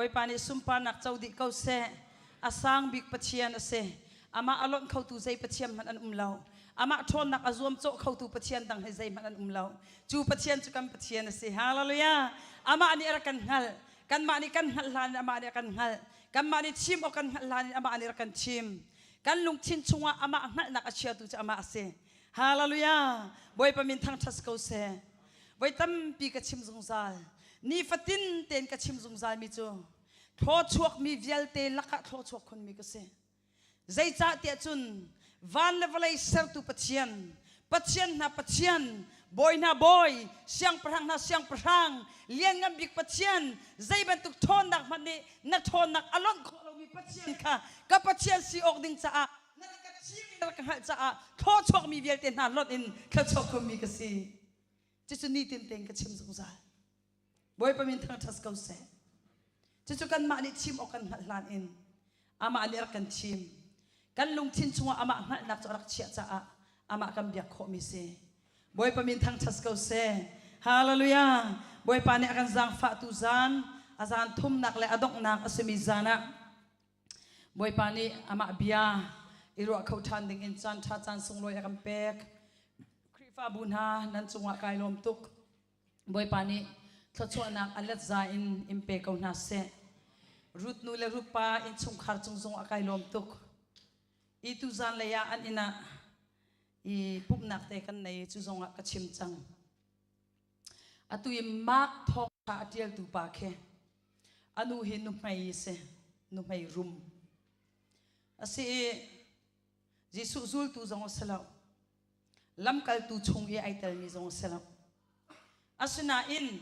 Bawipa nih sunparnak co dih ko seh. A sang bik Pathian a si. Amah a lonh khotu zei Pathian hmanh an um lo. Amah ṭhawnnak a zuamcawh khotu Pathian dang hi zeihmanh an um lo. Cu Pathian cu kan Pathian a si. Hallelujah! Amah nih a rak kan hngalh. Kanmah nih kan hngalh hlan in amah nih a kan hngalh. Kanmah nih chim awk kan hngalh hlan in amah nih a rak kan chim. Kan lungthin chungah amah hngalhnak a chiatu cu amah a si. Hallelujah! Bawipa min thangṭhat ko seh. Voi tampi ka chim zungzal. Nifatin tein ka chim zungzal mi cu thlawchuakmi vialte lakah thlawchuak khunmi ka si. Zeicah tiah cun van le vawlei sertu Pathian, Pathian hna Pathian, bawi hna bawi, siangpahrang hna siangpahrang, lianngan bik Pathian, zei bantuk ṭhawnnak hmanh nih na ṭhawnnak a lonh khawh lomi Pathian kha ka Pathian si awk ding caah na ka thim i na ka hngalh caah thlawchuakmi vialte hna lonh in thluachuak khunmi ka si. Cucu nitin tein ka chim zungzal. Bawipa min thangṭhat ko seh. Cucu kanmah nih chim awk kan hngalh hlan in amah nih a rak kan thim. Kan lungthin chungah amah hngalhnak cu a rak chiah caah amah kan biak khawhmi si. Bawipa min thangṭhat ko seh. Hallelujah. Bawipa nih a kan zaangfah tu zan, a zan thumnak le a donghnak a simi zan ah Bawipa nih amah bia i ruah kho ṭhan ding in caan ṭha caan sunglawi a kan pek. Khrihfabu hna nan cungah kai lawm tuk. Bawipa nih thluachuahnak a let za in in pe ko hna seh. Ruth nu le Ruth pa innchungkhar cung zong a kai lawm tuk. I tuzan lei ah an inn ah i pumhnak te kan nei cu zong ah ka chim cang. Atu i Mark thawngṭha a ṭialtu pa khi a nu hi nuhmei si, nuhmei rum. A si i Jesuh zultu zong a si lo. Lamkaltu chung i ai telmi zong a si lo. Asinain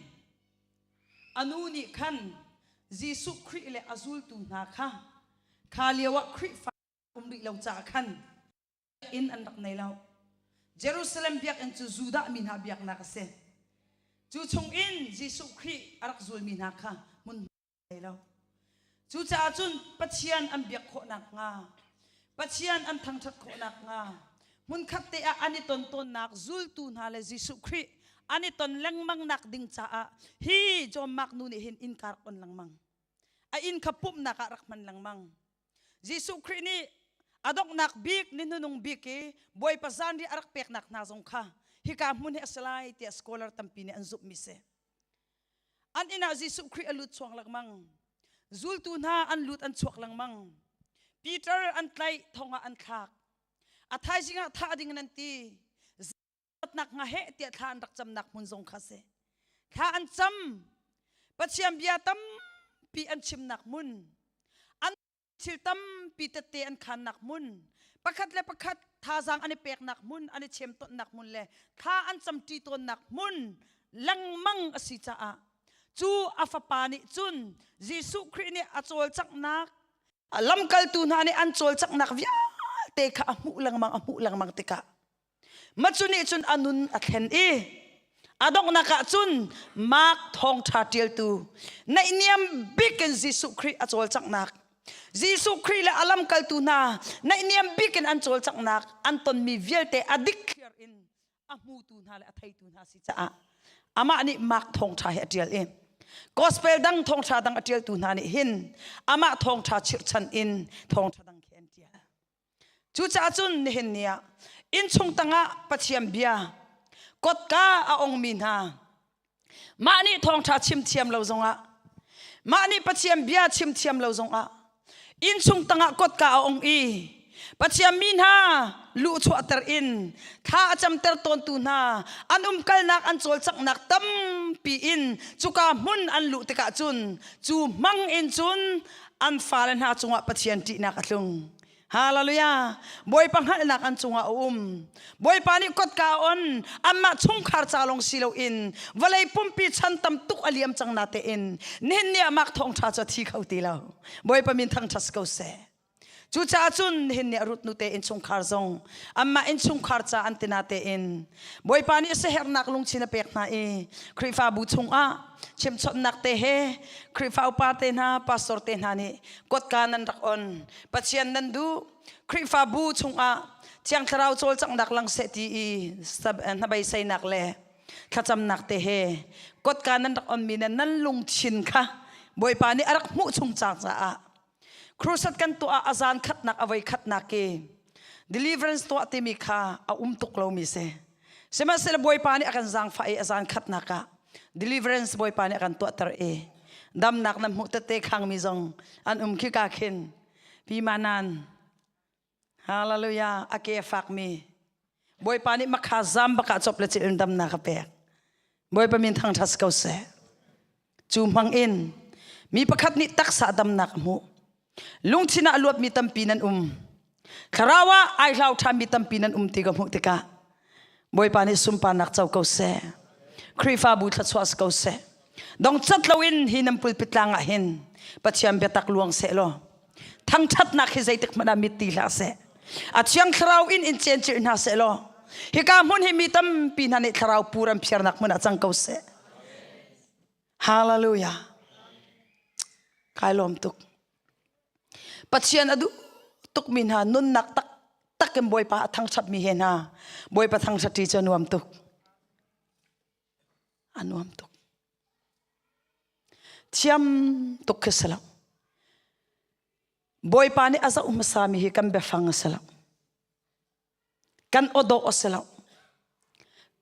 a nu nih khan Jesuh Khrih le a zultu hna kha kha lioah Khrihfa um rih lo caah khan inn an rak nei lo. Jerusalem biakinn cu Judah mi hna biaknak a si. Cu chungin Jesuh Khrih a rak zulmi hna kha hmun nei lo. Cucaah cun Pathian an biak khawh nakhnga, Pathian an thangṭhat khawh nakhnga, hmunkhat te ah an i ton tawnnak zultu hna le Jesuh Khrih an i ton lengmang nak ding caah hi John Mark nu nih hin innka rak on lengmang. A inn kha pumhnak ah rak hman lengmang. Jesuh Khrih nih a donghnak bik ni hnunung bik i Bawipa zanriah a rak peknak hna zong kha hika hmun hi a si lai tiah scholar tampi nih an zumhmi si. An inn ah Jesuh Khrih a lut chuak lengmang. Zultu hna an lut an chuak lengmang. Peter an tlaih thong ah an thlak. A thaizing ah thah ding in an ti. Zatnak hnga heh tiah thla an rak camnak hmun zong kha si. Thla an cam. Pathian bia tampi an chimnak hmun. An thil tampi tette an khannak hmun pakhat le pakhat thazaang an i peknak hmun an i chemtonnak hmun le thla an camṭi tawnnak hmun lengmang a si caah cu a fapa nih cun Jesuh Khrih nih a cawlcanghnak lamkaltu hna nih an cawlcanghnak vialte kha a hmuh lengmang a hmuh lengmang tikah Macu nih cun a nun a thlen i a donghnak ah cun Mark thawngṭha ṭialtu naihniam bik in Jesuh Khrih a cawlcanghnak Jesuh Khrih le a lamkaltu hna naihniam bik in an cawlcanghnak an tonmi vialte a dikthliar in a hmutu hna le a theitu hna si caah amah nih Mark thawngṭha hi a ṭial i gospel dang thawngṭha dang a ṭialtu hna nih hin amah thawngṭha chirhchan in thawngṭha dang khi an ṭial. Cucaah cun nihin ni ah innchung tangah Pathian bia kotka a ongmi hna mah nih thawngṭha chim thiam lo zongah mah nih Pathian bia chim thiam lo zongah innchung tangah kotka a ong i Pathian mi hna luhchuahter in thla a camter tawntu hna an umkalnak an cawlcanghnak tampi in cuka hmun an luh tikah cun cu hmang in cun an fale hna cungah Pathian ṭihnak a tlung. Hallelujah. Bawipa hngalhnak an cungah a um. Bawipa nih kotka a on. Anmah chungkhar ca lawng si loin vawlei pumpi chan tam tuk a liam cang na tein nihin ni ah mak thawngṭha cu a thi kho ti lo. Bawipa min thangṭhat si ko seh. Cucaah cun nihin ni a rut nu te innchungkhar zong anmah innchungkhar ca an tina tein Bawipa nih siaherhnak lungchin a pek hna i Khrihfabu chungah chimchawnhnak te he Khrihfa upa te hna pastor te hna nih kotka nan rak on Pathian nan duh Khrihfabu chungah Thiang Thlarau cawlcanghnak lang seh ti i hnabeiseinak le thlacamnak te he kotka nan rak onmi le nan lungthin kha Bawipa nih a rak hmuh chung cang caah crusade kan tuah ah a zan khatnak a voi khatnak i deliverance tuah timi kha a um tuk lomi si. Sihmanhsehlaw Bawipa nih a kan zaangfah i a zan khatnak ah deliverance Bawipa nih a kan tuahter i damnak nan hmuh tete khangmi zong an um khi ka khin pi manan Hallelujah. A ke a fakmi. Bawipa nih makha zam bakah cop le cil in damnak a pek. Bawipa min thangṭhat ko seh. Cu hmang in mi pakhat nih taksa damnak a hmuh. Lungthin ah a luatmi tampi nan um. Thlarau ah ai hlau ṭhanmi tampi nan um ti ka hmuh tikah Bawipa nih sunparnak co ko seh. Khrihfabu thluachuah si ko seh. Dongcat loin hi nan pulpit tlang ah hin Pathian biatak luang seh law thangṭhatnak hi zeitik hmanh ah mit ti hlah seh. A thiang thlarau in in cencilh hna seh law hika hmun hi mi tampi hna nih thlarau pur an phiarnak hmun ah cang ko seh. Hallelujah. Kai lawm tuk. Pathian a duh tukmi hna nunnak tak tak in Bawipa a thangṭhatmi he hna Bawipa thangṭhat ṭi cu a nuam tuk. A nuam tuk. Thiam tuk khi si lo. Bawipa nih a zoh hmasami hi kan biafang a si lo. Kan awdawh a si lo.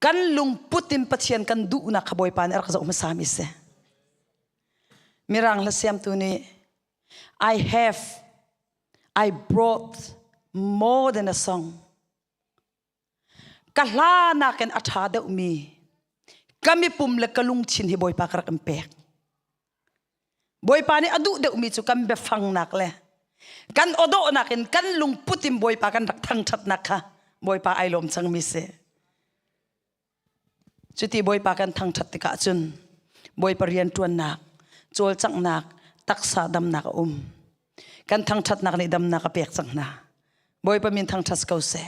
Kan lungput in Pathian kan duhnak kha Bawipa nih a rak zoh hmasami si. Mirang hla siamtu nih I have I brought more than a song. Ka hla nakin a ṭha deuhmi ka mipum le ka lungthin hi Bawipa ka rak in pek. Bawipa nih a duh deuhmi cu kan biafangnak le kan awdawhnak in kan lungput in Bawipa kan rak thangṭhatnak kha Bawipa ai lawm cangmi si. Cuti Bawipa kan thangṭhat tikah cun Bawipa rianṭuannak, cawlcanghnak, taksa damnak a um. Kan thangṭhatnak nih damnak a pek cang hna. Bawipa min thangṭhat ko seh.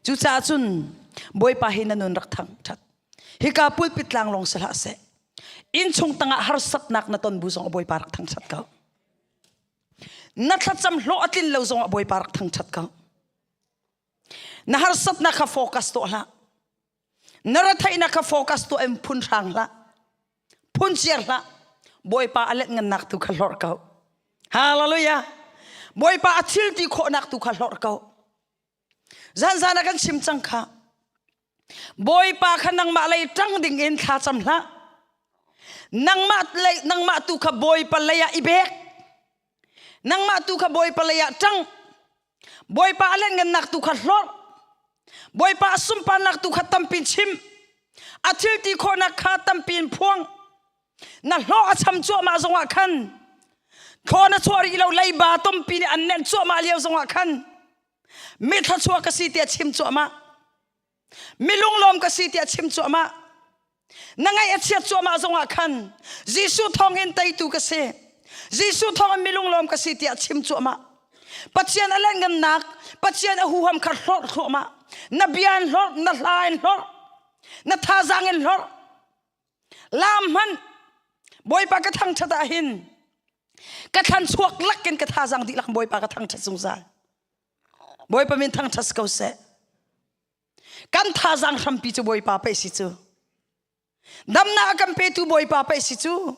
Cucaah cun Bawipa hi na nun rak thangṭhat. Hika pulpit tlang lawng si hlah seh. Innchung tangah harsatnak na ton bu zong Bawipa rak thangṭhat ko. Na thlacam hlawh a tlin lo zongah Bawipa rak thangṭhat ko. Na harsatnak kha focus tuah hlah. Na retheihnak kha focus tuah in phun hrang hlah. Phun ciar hlah. Bawipa a let ngannak tu kha hlorh ko. Hallelujah. Bawipa a thil ti khawhnak tu kha hlorh ko. Zan zan ah kan chim cang kha. Bawipa kha nangmah lei ṭang ding in thla cam hlah. Nangmah lei nangmah tu kha Bawipa lei ah i bek. Nangmah tu kha Bawipa lei ah ṭang. Bawipa a lianhngannak tu kha hlorh. Bawipa a sunparnak tu kha tampi chim. A thil ti khawhnak kha tampi in phuang. Na hlawh a cham cuahmah zongah khan thlaw na chuah rih lo leiba tampi nih an nenh cuahmah lio zongah khan mi thluachuah ka si tiah chim cuahmah. Mi lunglawm ka si tiah chim cuahmah. Na ngaih a chiat cuahmah zongah khan Jesuh thawngin teitu ka si. Jesuh thawngin mi lunglawm ka si tiah chim cuahmah. Pathian a lengngannak, Pathian a huham kha hlorh thluahmah. Na bia in hlorh, na hla in hlorh, na thazaang in hlorh. Lam hmanh Bawipa ka thangṭhat ah hin ka thlan chuak lakin ka thazaang dihlak Bawipa ka thangṭhat zungzal. Bawipa min thangṭhat ko seh. Kan thazaang hrampi cu Bawipa pei si cu. Damnak a kan petu Bawipa pei si cu.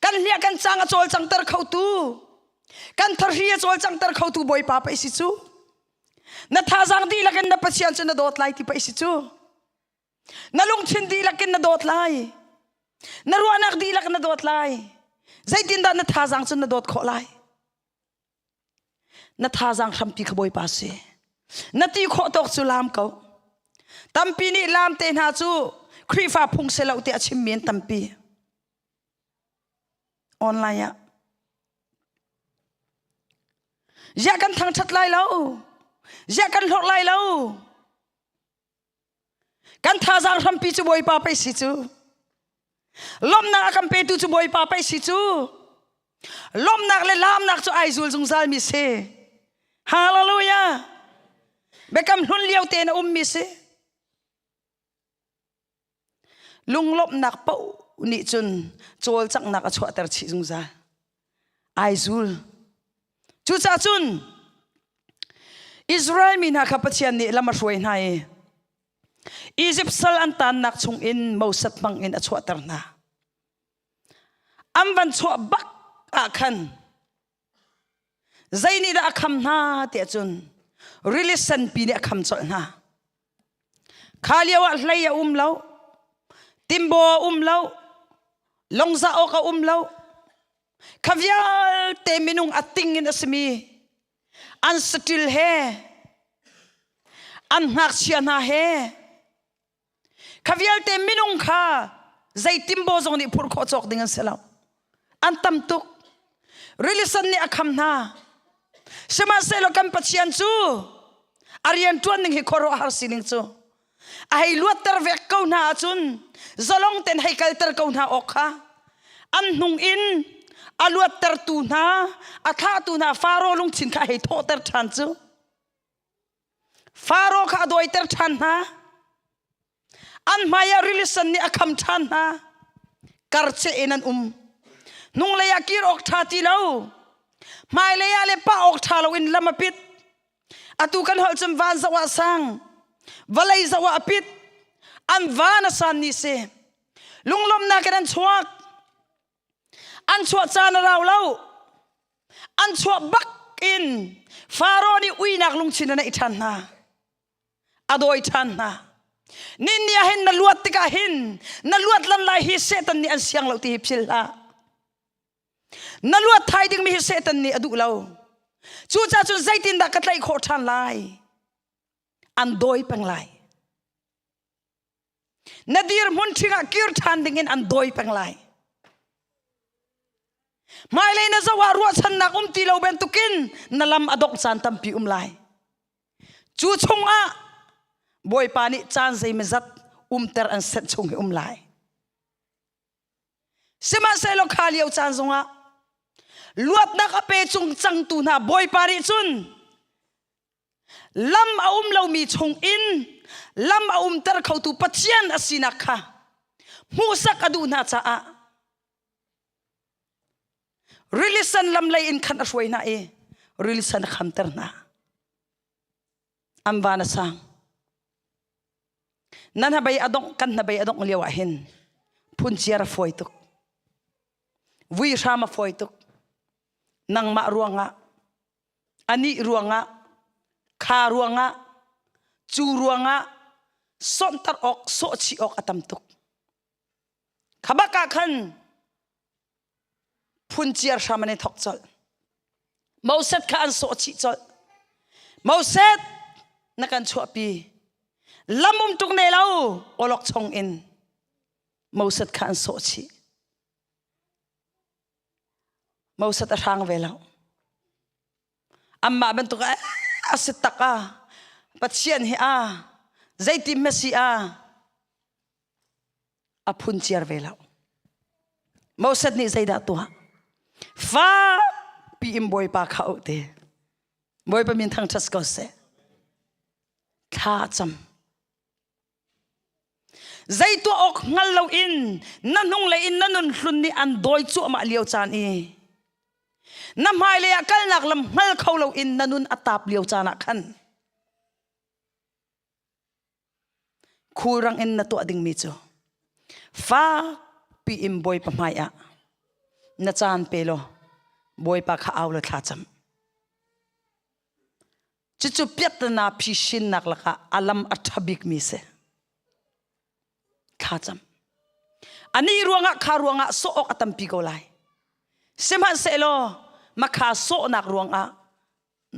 Kan hliah kan cang a cawlcangter khotu. Kan thahri a cawlcangter khotu Bawipa pei si cu. Na thazaang dihlak in na Pathian cu na dawt lai ti pei si cu. Na lungthin dihlak in na dawt lai. Na ruahnak dihlak in na dawt lai. Zeitindah na thazaang cu na dawt khawh lai? Na thazaang hrampi kha Bawipa si. Na ti khawh tawk cu laam ko. Tampi nih laam te hna cu Khrihfa phung si lo tiah a chimmi an tampi. Online ah. Ziah kan thangṭhat lai lo? Ziah kan hlorh lai lo? Kan thazaang hrampi cu Bawipa pei si cu. Lawmhnak a kan petu cu Bawipa pei si cu. Lawmhnak le laamnak cu ai zul zungzalmi si. Hallelujah. Biakam hlun lio tein a ummi si. Lunglawmhnak paoh nih cun cawlcanghnak a chuahter chih zungzal. Ai zul. Cucaah cun Israel mi hna kha Pathian nih lam a hruai hna i Izipt sal an tannak chungin Moses hmangin a chuahter hna. An van chuah bak ah khan zei nih dah a kham hna tiah cun rili senpi nih a kham colh hna. Kha lio ah hlei a um lo, timbaw a um lo, longza awk a um lo. Kha vialte minung a ting in a simi an saṭil he an ngakchia hna he Kha vialte minung kha zei timbo zong nih phurh khawh cawk ding an si lo. An tam tuk. Rili nih a kham hna. Sihmanhsehlaw kan Pathian cu a rian ṭuan ning hi khuaruahhar sining cu a hei luatter vek ko hna ahcun zalong ten hei kalter ko hna awk kha an hnung in a luattertu hna a thlahtu hna Faro lungthin kha a hei thawhter ṭhan cu. Faro kha a dawiter ṭhan hna. An hmaiah rili sen nih a kham ṭhan hna. Karceh in an um. Hnunglei ah kir awk ṭha ti lo. Hmailei ah le pah awk ṭha loin lam a pit. Atu kan holh cun van zoh ah sang, vawlei zoh ah a pit. An van a san ni si. Lunglawmhnak in an chuak. An chuah caan a rau lo. An chuah bak in Faro nih uinak lungthin a neih ṭhan hna. A dawi ṭhan hna. Nin ni ah hin na luat tikah hin na luat lan lai hi Satan nih an siang lo ti hi phil hlah. Na luat thai dingmi hi Satan nih a duh lo. Cucaah cun zeitindah ka tlaih khawh ṭhan lai? An dawi peng lai. Na dirhmun ṭhing ah kir ṭhan dingin an dawi peng lai. Hmailei na zoh ah ruahchannak um ti lo bantukin na lam a dongh caan tampi um lai. Cu chungah Bawipa nih caan zeimazat umter an senh chung hi um lai. Sihmanhsehlaw kha lio caan zongah luatnak a pe cung cangtu hna Bawipa nih cun lam a um lomi chungin lam a umter khotu Pathian a sinak kha hmuhsak a duh hna caah rili sen lam lei in khan a hruai hna i rili sen a khamter hna. An van a sang. Nan hnabei a dongh kan hnabei a dongh lio ah hin phunciar a fawi tuk. Vui hram a fawi tuk. Nangmah ruangah anih ruangah kha ruangah cu ruangah sonhtar awk sawhchih awk a tam tuk kha bak ah khan phunciar hram an i thok colh Moses kha an sawhchih colh Moses na kan chuahpi lam um tuk ne lo awlok chong in Moses kha an sawhchih Moses a hrang ve lo. Amah bantuk a si tak a Pathian hi a zeiti hmasi a a phunciar ve lo. Moses nih zeidah tuah? Fa pi in Bawipa kha auh te. Bawipa min thangṭhat ko seh. Thla cam. Zei tuah awk hngal loin na hnunglei in na nun hlun nih an dawi cuahmah lio caan i na hmailei ah kalnak lam hngal kho loin na nun a tap lio caan ah khan khulrang in na tuah dingmi cu fakpi in Bawipa hmai ah na caan pe law Bawipa kha au law thla cam. Cucu piattana phisinnak lakah a lam a ṭha bikmi si. Thlacam. Anih ruangah kha ruangah sawh awk a tampi ko lai. Sihmanhsehlaw makha sawhnak ruangah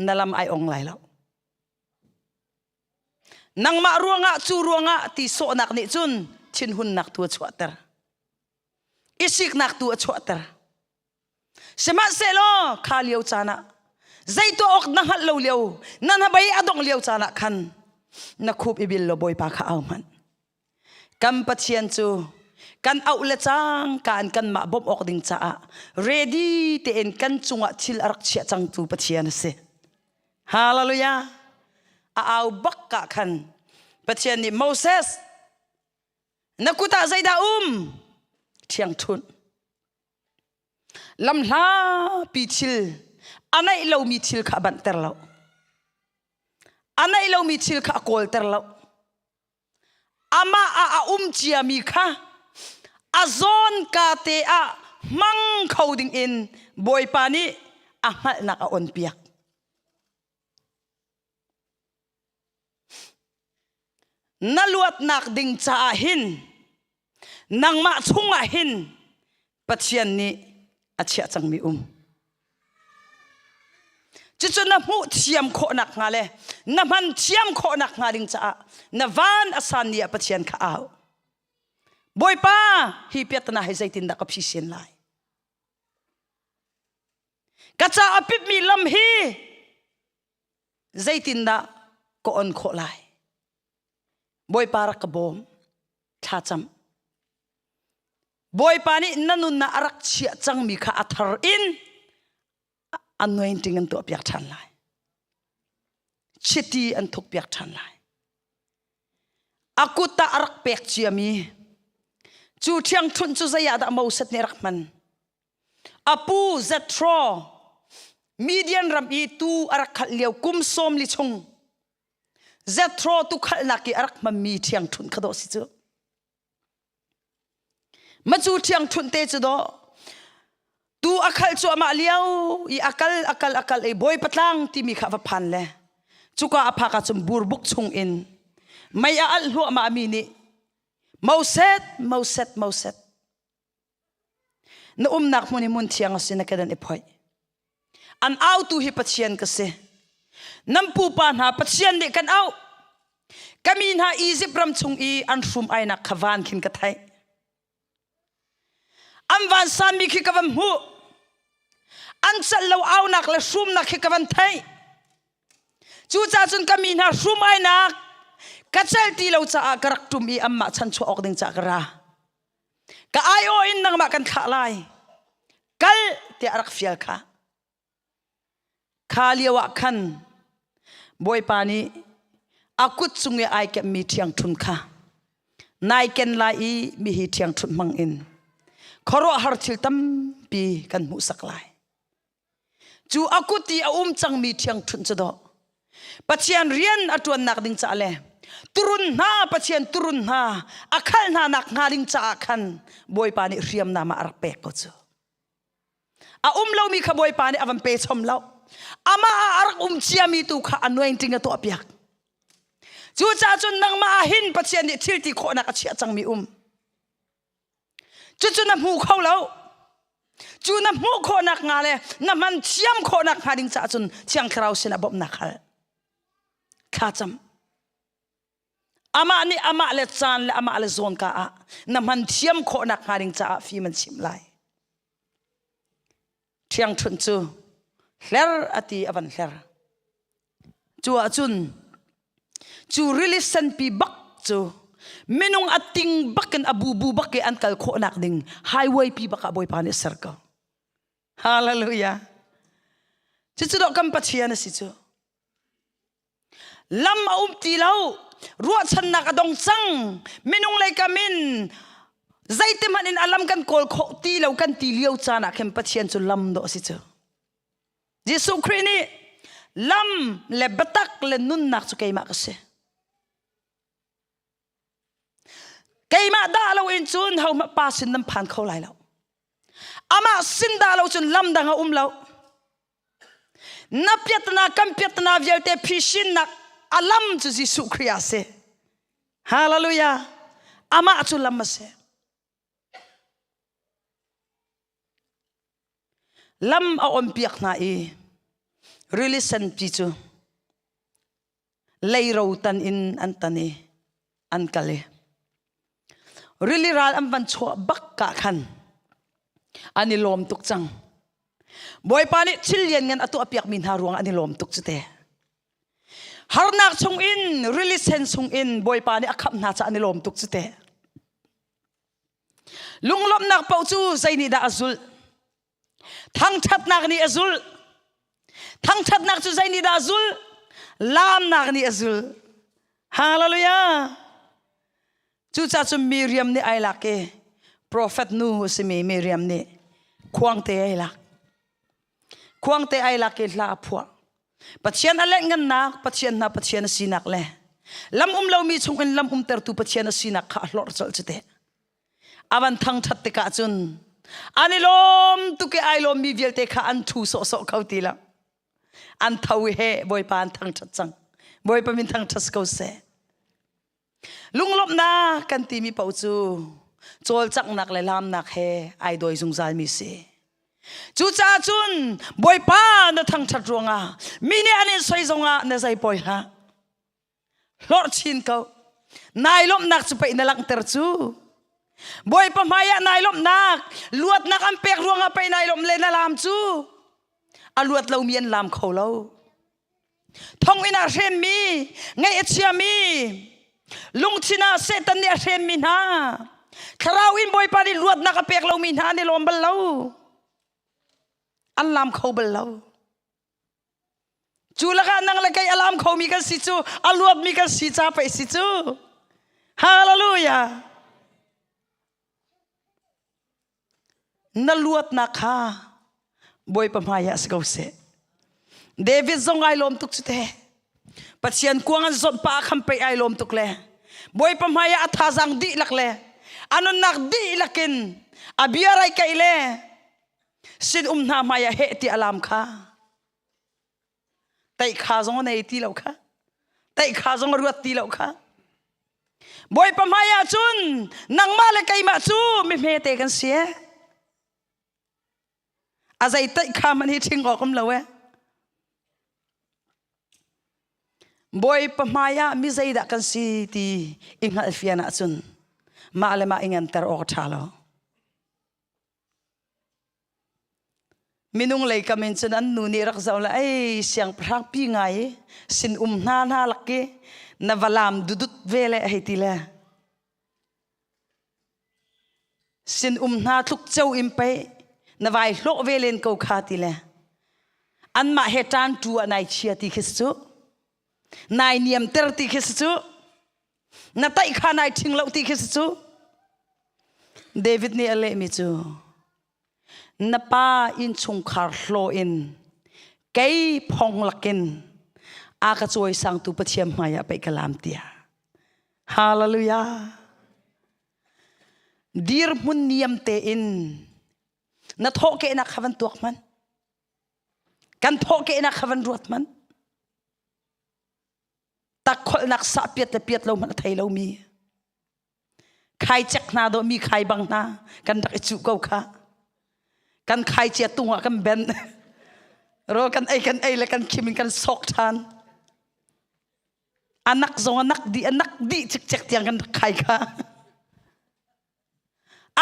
na lam ai ong lai lo. Nangmah ruangah cu ruangah ti sawhnak nih cun thinhunnak tu a chuahter. Isiknak tu a chuahter. Sihmanhsehlaw kha lio caan ah zei tuah awk na hngalh lo lio, na hnabei a dongh lio caan ah khan na khup i bil law Bawipa kha au hmanh. Kan Pathian cu kan auh le cangka in kanmah bawmh awk ding caah ready tein kan cungah thil a rak chiah cangtu Pathian a si. Hallelujah! A au bak ka khan Pathian nih Moses na kut ah zeidah um? Ṭhiangṭhunh. Lamhlapi thil a naih lomi thil kha a banhter lo. A naih lomi thil kha a kawlter lo. Amah ah a um ciami kha a zawn ka te ah hmang kho ding in Bawipa nih a hngalhnak a on piak. Na luatnak ding caah hin nangmah chungah hin Pathian nih a chiah cangmi um. Cucu na hmuh thiam khawhnak hnga le na hman thiam khawhnak hnga ding caah na van a san ni ah Pathian kha au. Bawipa, hi piahtana hi zeitindah ka phisin lai? Ka ca a pipmi lam hi zeitindah ka on khawh lai? Bawipa rak ka bawm, thlacam. Bawipa nih na nunnak a rak chiah cangmi kha a thar in anointing an tuahpiak ṭhan lai. Chiti an thukpiak ṭhan lai. A kut ah a rak pek ciami cu ṭhiangṭhunh cu zei ah dah Moses nih a rak hman? A pu Jethro Midian ram i tuu a rak khalh lio kum 40 chung Jethro tukhalhnak i a rak hmanmi ṭhiangṭhunh kha dawh si cu. Macu ṭhiangṭhunh te cu dawh tu a khalh cuahmah lio i a kal a kal a kal i Bawipa tlang timi kha a va phan le cuka a phak ahcun burbuk chung in mei a alh hluahmah mi nih Moses Moses Moses na umnak hmun hi hmun thiang a si na kedan i phoih an autu hi Pathian ka si nan pupa hna Pathian nih kan auh ka mi hna Izipt ram chung i an hrum ainak kha van khin ka theih an van sanmi khi ka van hmuh an cal lo aunak le hrumnak khi ka van theih cucaah cun ka mi hna hrum ainak ka cel ti lo caah ka rak ṭum i anmah chanchuah awk ding caah ka ra Ka aiawh in nangmah kan thlah lai. Kal tiah a rak fial kha. Kha lio ah khan Bawipa nih a kut cung i ai kemmi ṭhiangṭhun kha nai ken lai i mihi ṭhiangṭhunh hmang in khuaruahhar thil tampi kan hmuhsak lai. Cu a kut i a um cangmi ṭhiangṭhunh cu dawh. Pathian rian a ṭuannak ding caah le turun hna Pathian turun hna a khalh hna nak hnga ding caah khan Bawipa nih hriamnam ah a rak pek ko cu. A um lomi kha Bawipa nih a van pe chom lo. Amah ah a rak um ciami tu kha anointing a tuahpiak. Cucaah cun nangmah ah hin Pathian nih thil ti khawhnak a chiah cangmi um. Cucu na hmu kho lo. Cu na hmuh khawhnak hnga le na hman thiam khawhnak hnga ding caah cun Thiang Thlarau sinah bawmhnak hal. Thlacam. Amah nih amah le caan le amah le zawnka ah na hman thiam khawhnak hnga ding caah fim an chimh lai. Ṭhiangṭhunh cu hler a ti a van hler. Cu ahcun cu rili senpi bak cu minung a ting bak in a bubu bak i an kal khawhnak ding highway pi bak ah Bawipa nih a ser ko. Hallelujah. Cucu dawh kan Pathian a si cu. Lam a um ti lo. Ruahchannak a dong cang. Minung lei kam in zeitihmanh in a lam kan kawl khawh ti lo kan ti lio caan ah khin Pathian cu lam dawh a si cu. Jesuh Khrih nih lam le biatak le nunnak cu keimah ka si. Keimah dah lo in cun hohmanh pa sin nan phan kho lai lo. Amah sin dah lo cun lam dang a um lo. Na piatna kan piatna vialte phisinnak a lam cu Jesuh Khrih a si. Hallelujah. Amah cu lam a si. Lam a on piak hna i rili senpi cu leiro tan in an tan i an kal i rili ral an van chuah bak ka khan an i lawm tuk cang bawipa nih thil lianngan a tuahpiakmi hna ruang an i lawm tuk cu te harnak chung in rili sen chung in bawipa nih a khamh hna caah an i lawm tuk cu te lunglawmhnak paoh cu zei nih dah a zulh Thangṭhatnak nih a zulh. Thangṭhatnak cu zei nih dah a zulh? Laamnak nih a zulh. Hallelujah. Cucaah cun Miriam nih ai lak i profet nu a simi Miriam nih khuangte ai lak. Khuangte ai lak i hla a phuah. Pathian a lengngannak, Pathian hna Pathian a sinak le lam um lomi chungin lam umtertu Pathian a sinak kha a hlorh colh cu teh. A van thangṭhat tikah cun. An i lawm tuk i ai lawmmi vialte kha an ṭhu sawhsawh kho ti lo. An tho i he Bawipa an thangṭhat cang. Bawipa min thangṭhat ko seh. Lunglawmhnak kan timi paoh cu cawlcanghnak le laamnak he ai dawi zungzalmi si. Cucaah cun Bawipa na thangṭhat ruangah mi nih an in soi zongah na zei pawi hlah. Hlorh chin ko. Nai lawmhnak cu pei na langhter cu. Bawipa hmaiah nai lawmhnak, luatnak an pek ruangah pei nai lawmh le na laam cu. A luat lomi an laam kho lo. Thonginn ah hremmi, ngaih a chiami, lungthin ah Satan nih a hremmi hna, thlarau in Bawipa nih luatnak a pek lomi hna an i lawm bal lo. An laam kho bal lo. Cu lakah nang le kei a laam khomi kan si cu, a luatmi kan si ca pei si cu. Hallelujah. Na luatnak kha Bawipa hmaiah si ko seh. David zong ai lawm tuk cu te. Pathian kuang an zawnh pa kham pei ai lawm tuk le. Bawipa hmaiah a thazaang dihlak le a nunnak dihlak in a bia rai kaih le sin um hna hmaiah heh ti alam kha. Taih kha zong a nei ti lo kha. Taih kha zong a ruat ti lo kha. Bawipa hmaiah cun nangmah le keimah cu mi hmete kan si e. A zei taih kha man hi ṭhing awk um lo e. Bawipa hmaiah mi zeidah kan si ti i hngalhfian ahcun mah le mah i nganter awk a ṭha lo. Minung lei kam in cun an nu nih rak zoh le ei siangpahrang pi ngai i sin um hna hna lak i na va laam dudut ve le hei ti le sin um hna tluk ceu in pei na vai hlawh ve len ko kha ti le anmah he ṭan tu ah nai chia ti khi si cu nai niamter ti khi si cu na taih kha nai ṭhing lo ti khi si cu David nih a lehmi cu na pa innchungkhar hlaw in kei phong lakin a ka cawisangtu Pathian hmaiah pei ka lam tiah. Hallelujah. Dirhmun niam tein na thawhkehnak kha van tuak hman. Kan thawhkehnak kha van ruat hman. Takkholhnak sah piat le piat lo hmanh a thei lomi. Khai cek hna dawh mi khai bang hna kan rak i cuh ko kha. Kan khai cia tung ah kan ben. Rawl kan ei kan ei le kan khim in kan sok ṭhan. Anak zong anak dih anak dih cikcek tiang kan rak khai kha.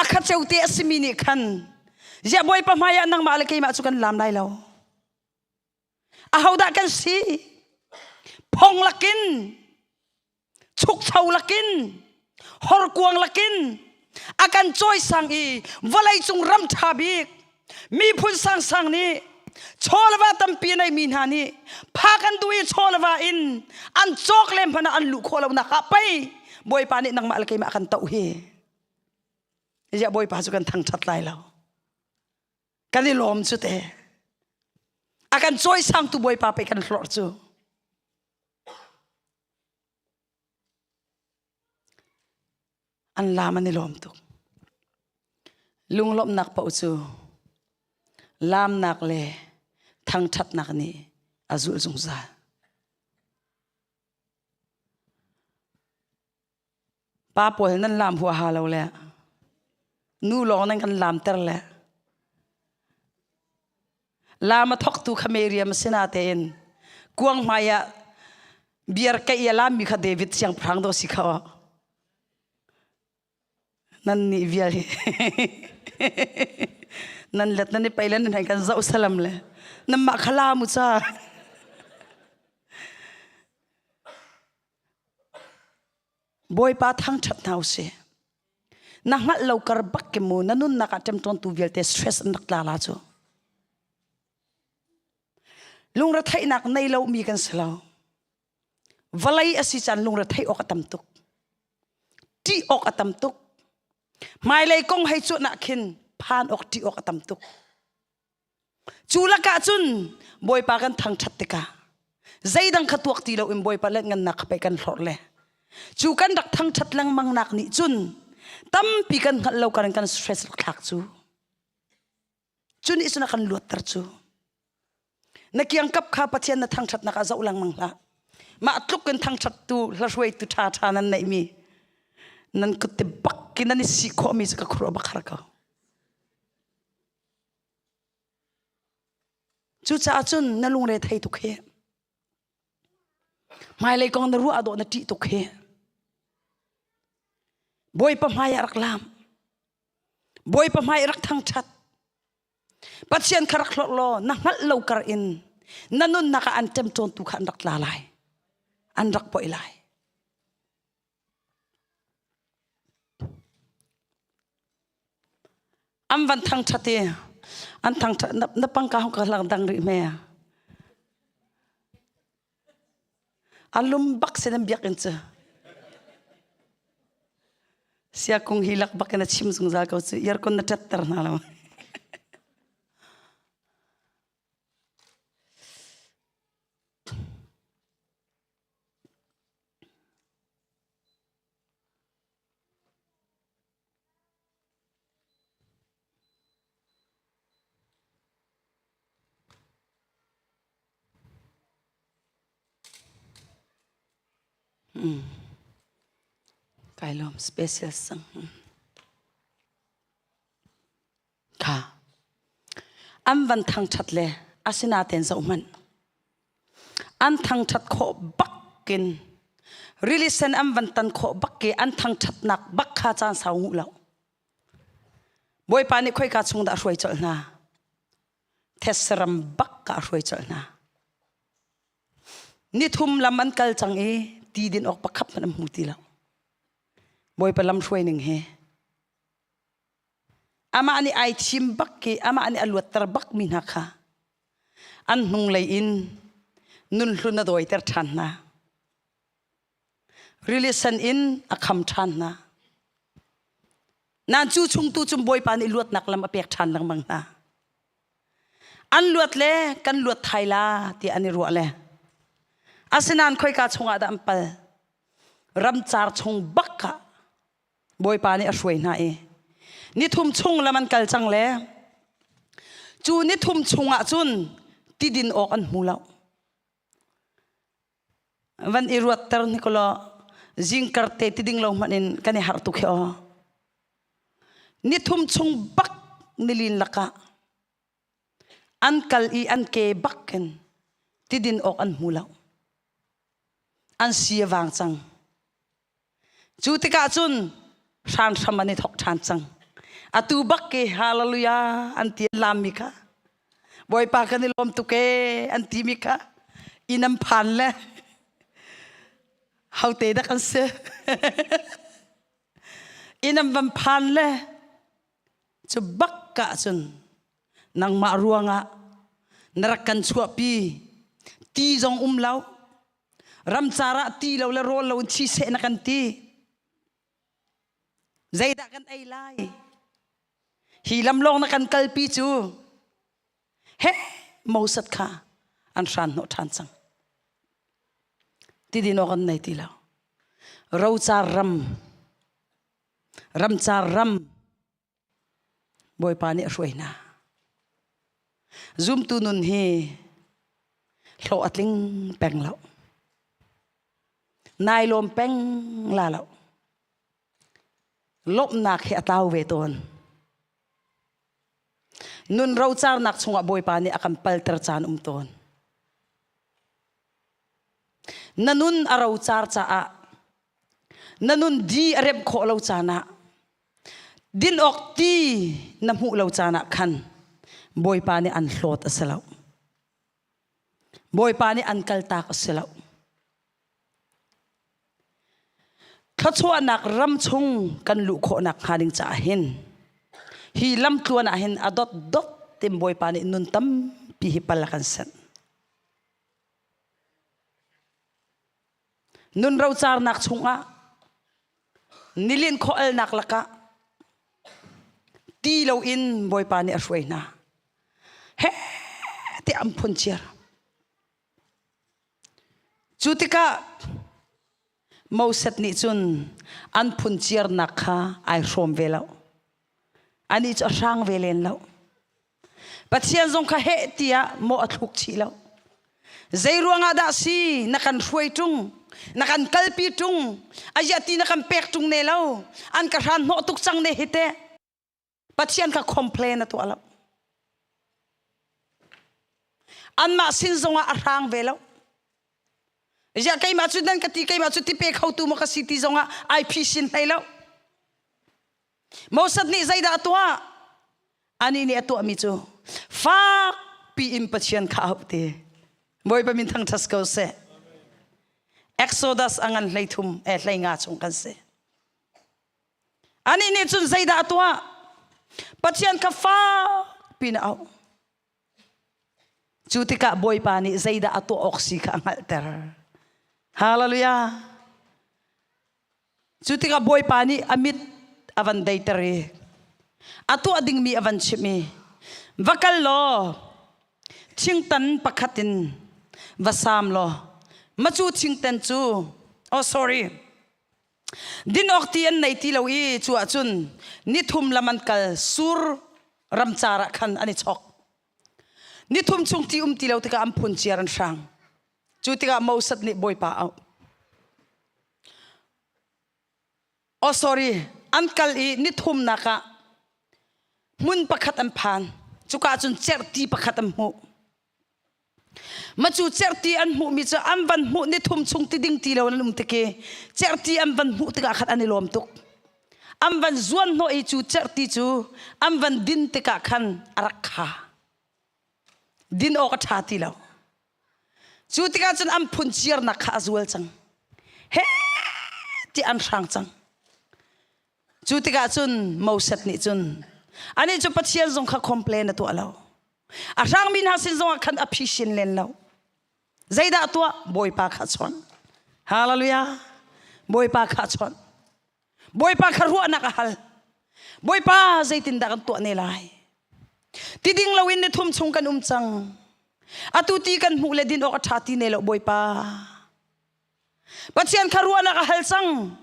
A kha ceu te a simi nih khan ziah Bawipa hmai ah nangmah le keimah cu kan lam lai lo. Ahodah kan si? Phong lakin chukcho lakin horkuang lakin a kan cawisang i vawleicung ram ṭha bik miphun sangsang nih chawleva tampi a neimi hna nih phak an duh i chawleva in an cawk lem hmanh ah an luh khawh lonak ah pei Bawipa nih nangmah le keimah kan toh hi ziah Bawipa cu kan thangṭhat lai lo kan i lawm cu te a kan cawisangtu Bawipa pei kan hlorh cu An lam an i lawm tuk. Lunglawmhnak paoh cu laamnak le thangṭhatnak nih a zulh zungzal. Pa pawl nan laam huaha lo le nu lawng nan kan laamter le Lam a thawktu kha Miriam a si natein kuang hmai ah biar keih a lammi kha David siangpahrang dawh si kha aw. Nan nih vial hi nan let nan i pei le nan hei kan zoh salam le nanmah kha lam u ca. Bawipa thangṭhat hna usih. Na hngalh lo kar bak ke mu na nunnak ah ṭemṭawntu vialte stress an rak tla la cu. Lungretheihnak nei lo mi kan si lo. Vawlei a si caan lungretheih awk a tam tuk. Ṭih awk a tam tuk. Hmailei kong hei cuanh ah khin phan awk ṭih awk a tam tuk. Cu lakah cun Bawipa kan thangṭhat tikah zeidang kha tuak ti loin Bawipa let ngannak kha pei kan hlorh le cu kan rak thangṭhat lengmang nak nih cun tampi kan hngalh lo kan kan stress rak thlak cu. Cu nih cun a kan luatter cu. Na kiangkap kha Pathian na thangṭhatnak ah zoh lengmang hlah. Mah tluk in thangṭhattu hlahruaitu ṭhaṭha nan neihmi nan kut te bak in nan i sih khawhmi cu ka khuaruah bak har ko. Cucaah cun na lungre thei tuk hi. Hmailei kong na ruah dawh na ṭih tuk hi. Bawipa hmai ah rak lam. Bawipa hmai rak thangṭhat. Pathian kha rak hlorh law na hngalh lo kar in na nunnak ah an ṭemṭawntu kha an rak tla lai. An rak poih lai. An van thangṭhat i an thangṭhat na pangka hong ka lang dang rih hme. A lum bak sin an biakinn cu. Siakung hi lak bak in a chim zungzal ko cu. Yarkon na ṭatter hna lo. Kai lawm special sang. Kha. An van thangṭhat le asinaten zoh hmanh. An thangṭhat khawh bakin rili sen an van tan khawh bak i an thangṭhatnak bak kha caan sau nguh lo. Bawipa nih khoika chung dah a hruai colh hna? Thetse ram bak ah a hruai colh hna. Nithum lam an kal cang i ti din awk pakhat hmanh an hmu ti lo. Bawipa lam hruai ning hi amah nih ai thim bak i amah nih a luatter bak mi hna kha an hnunglei in nun hlun a dawiter ṭhan hna. Rili sen in a kham ṭhan hna. Nan cu chung tu cun Bawipa nih luatnak lam a pek ṭhan lengmang hna. An luat le kan luat thai la tiah an i ruah le. Asinain khoika chungah dah an pal? Ramcar chung bak ah Bawipa nih a hruai hna i nithum chung lam an kal cang le cu nithum chungah cun tidin awk an hmu lo. Van i ruatter ni kolaw zingkar te ti ding lo hmanh in kan i harh tuk hi aw. Nithum chung bak nilin lakah an kal i an ke bak in tidin awk an hmu lo. An si a vang cang. Cu tikah cun hranhram an i thawk ṭhan cang. Atu bak ke hallelujah an ti an lammi kha Bawipa kan i lawm tuk ee an timi kha inn an phan le hote dah kan si inn an van phan le cu bak ah cun nangmah ruangah na rak kan chuahpi ti zong um lo Ramcar ah ti lo le rawl lo in thi seh na kan ti. Zeidah kan ei lai? Hi lam lawng na kan kalpi cu he Moses kha an hran hnawh ṭhan cang. Ti din awk an nei ti lo. Rocar ram, ramcar ram Bawipa nih a hruai hna. Zumtu nun hi hlawh a tling peng lo. Nai lawm peng la lo. Lawmhnak hi a tlau ve tawn. Nun rocarnak chungah Bawipa nih a kan palter caan um tawn. Na nun a rocar caah na nun di a remh khawh lo caan ah Din awk ti na hmuh lo caan ah khan Bawipa nih an hlawt a si lo. Bawipa nih an kaltak a si lo. Thluachuahnak ram chung kan luh khawhnak hnga ding caah hin hi lamtluan ah hin a dot dot tin Bawipa nih nun tampi hi pal a kan senh. Nun rocarnak chungah nilin khualnak lakah ti loin Bawipa nih a hruai hna. He tiah an phun chiar. Cu tikah Moses nih cun an phunciarnak kha ai hrawm ve lo. Anih cu a hrang ve len lo. Pathian zong kha heh tiah maw a thluk chih lo. Zei ruangah dah si na kan hruai ṭung, na kan kalpi ṭung, aziah ti na kan pek ṭung ne lo, an ka hran hnawh tuk cang ne hi teh. Pathian kha complain a tuah lo. Anmah sin zongah a hrang ve lo. Ziah keimah cu nan ka ti keimah cu ti pe khotu maw ka si ti zongah ai phisin hlei lo. Moses nih zeidah a tuah? Anih nih a tuahmi cu fak piin Pathian kha a auh ti. Bawipa min thangṭhat ko seh. Exodus a ngan 13 eh 15 chung kan si. Anih nih cun zeidah a tuah? Pathian kha fak piin a auh. Cu tikah Bawipa nih zeidah a tuah awk si kha a hngalhter. Hallelujah. Cu tikah Bawipa nih a mit a van deiter i a tuah dingmi a van chimh i va kal law thingtan pakhat in va saam law macu thingtan cu oh sorry Din awk ti an nei ti lo i cu ahcun nithum lam an kal sur ramcar ah khan an i chok. Nithum chung ti um ti lo tikah an phunciar an hrang. Cu tikah Moses nih Bawipa auh. Oh sorry, an kal i nithumnak ah hmun pakhat an phan. Cuka cun cerhti pakhat an hmuh. Macu cerhti an hmuhmi cu an van hmuh ni thum chung ti ding ti lo an um tik i cerhti an van hmuh tikah khan an i lawm tuk. An van zuan hnawh i cu cerhti cu an van din tikah khan a rak kha. Din awk a ṭha ti lo. Cu tikah cun an phunciarnak kha a zual cang. He ti an hrang cang. Cu tikah cun Moses nih cun anih cu Pathian zong kha complain a tuah lo. A hrangmi hna sin zongah khan a phisin len lo. Zeidah tuah? Bawipa kha chawnh. Hallelujah. Bawipa kha chawnh. Bawipa kha ruahnak a hal. Bawipa zeitindah kan tuah ne lai? Ti ding loin ni thum chung kan um cang. Atu ti kan hmuh le din awk a ṭha ti ne lo Bawipa. Pathian kha ruahnak a hal cang.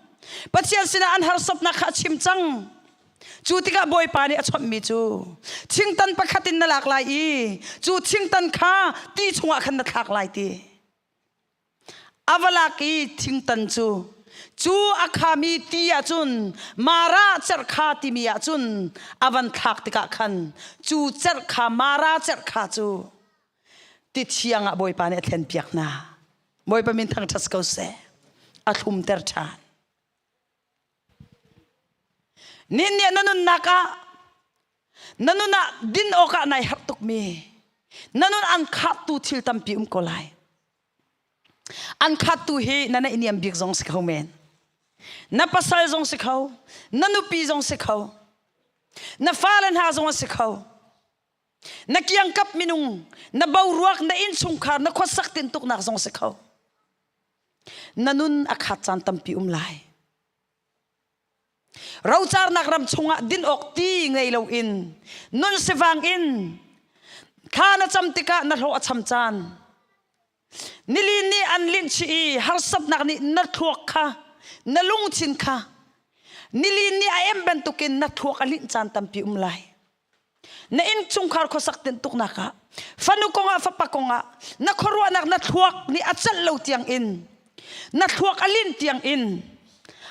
Pathian sinah an harsatnak kha a chim cang. Cu tikah Bawipa nih a chawnhmi cu thingtan pakhat in na lak lai i cu thingtan kha ti chungah khan na thlak lai ti. A va lak i thingtan cu cu a khami ti ahcun Mara cerhkha timi ahcun a van thlak tikah khan cu cerhkha Mara cerhkha cu ti thiang ah Bawipa nih a thlenpiak hna. Bawipa min thangṭhat ko seh. A thlumter ṭhan. Nin nih na nunnak ah na nun ah din awkah nai harh tukmi na nun an khattu thil tampi um ko lai. An khattu hi na naihniam bik zong si kho men. Na pasal zong si kho, na nupi zong si kho, na fale hna zong an si kho. Na kiangkap minung, na boruak, na innchungkhar, na khuasak tintuknak zong si kho. Na nun a khat caan tampi um lai. Rocarnak ram chungah din awk ti ngei loin nun sivang in thla na cam tikah na hlawh a cham caan. Nili nih an linh chih i harsatnak nih na thluak kha na lungthin kha nili nih a em bantukin na thluak a linh caan tampi um lai. Na innchungkhar khuasak tintuknak ah fanu kongah fapa kongah na khuaruahnak na thluak nih a celh lo tiang in na thluak a linh tiang in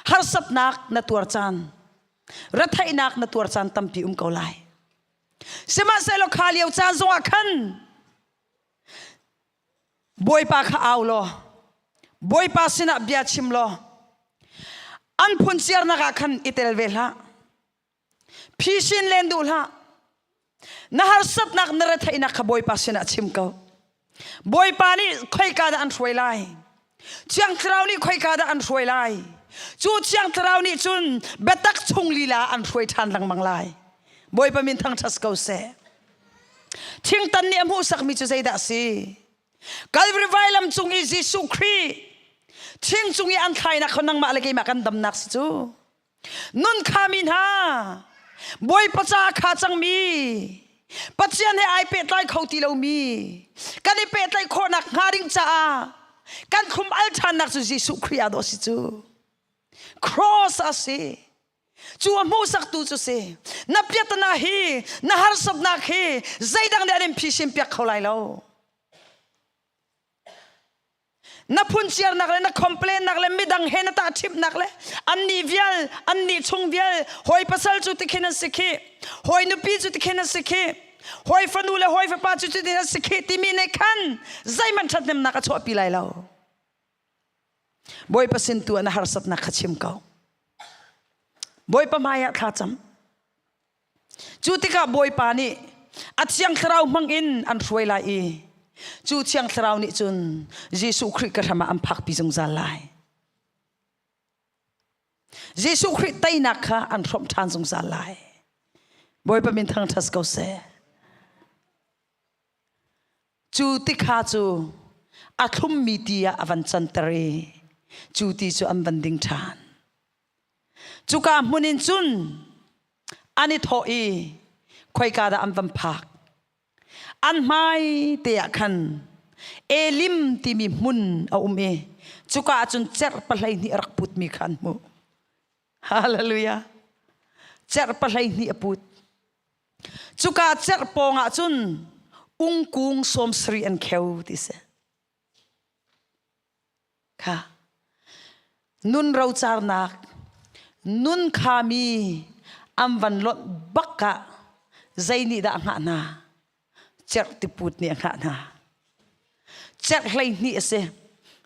harsatnak na tuar caan retheihnak na tuar caan tampi um ko lai. Sihmanhsehlaw kha lio caan zongah khan Bawipa kha au law Bawipa sinah bia chim law an phunciarnak ah khan i tel ve hlah. Phisin len duh hlah. Na harsatnak na retheihnak kha Bawipa sinah chim ko. Bawipa nih khoika dah an hruai lai? Thiang Thlarau nih khoika dah an hruai lai? Cu Thiang Thlarau nih cun biatak chung lila an hruai ṭhan lengmang lai. Bawipa min thangṭhat ko seh. Thingtan nih a hmuhsakmi cu zeidah a si? Calvary vailam cung i Jesuh Khrih thing cung i an thlainak kha nangmah le keimah kan damnak si cu. Nun khami hna, Bawipa ca kha cangmi, Pathian he ai pehtlai kho ti lomi, kan i pehtlaih khawhnak hnga ding caah kan khum al ṭhannak cu Jesuh Khrih ah dawh si cu. Cross a si. Cu a hmuhsaktu cu si. Na piatana hi, na harsatnak hi zeidang nih an in phisin piak kho lai lo. Na phunciarnak le na complainnak le midang he na tahṭhimhnak le annih vial, annih chung vial, hawi pasal cu tikhin an si khi, hawi nupi cu tikhin an si khi, hawi fanu le hawi fapa cu cutin an si khi timi nih khan zeihmanh ṭhathnemnak a chuahpi lai lo. Bawipa sin tu ah na harsatnak kha chim ko. Bawipa hmai ah thla cam. Cu tikah Bawipa nih a Thiang Thlarau hmangin an hruai lai i cu Thiang Thlarau nih cun Jesuh Khrih ka hram ah an phakpi zungzal lai. Jesuh Khrih teinak kha an hrawmh ṭhan zungzal lai. Bawipa min thangṭhat ko seh. Cu tikha cu a thlummi ti ah a van canter i cu ti cu an van ding ṭhan. Cuka hmun in cun an i thawh i khoika dah an van phak. An hmai te ah khan Elim timi hmun a um i cuka ah cun cerh pahlei a rak putmi kha an hmuh. Hallelujah. Cerh pahlei a put. Cuka cerh pawng ah cun ungkung 70 an kheu ti si. Kha nun rocarnak nun khami an van lonh bak ah zei nih dah a hngah hna? Cerh tiput nih a hngah hna. Cerh 12 a si.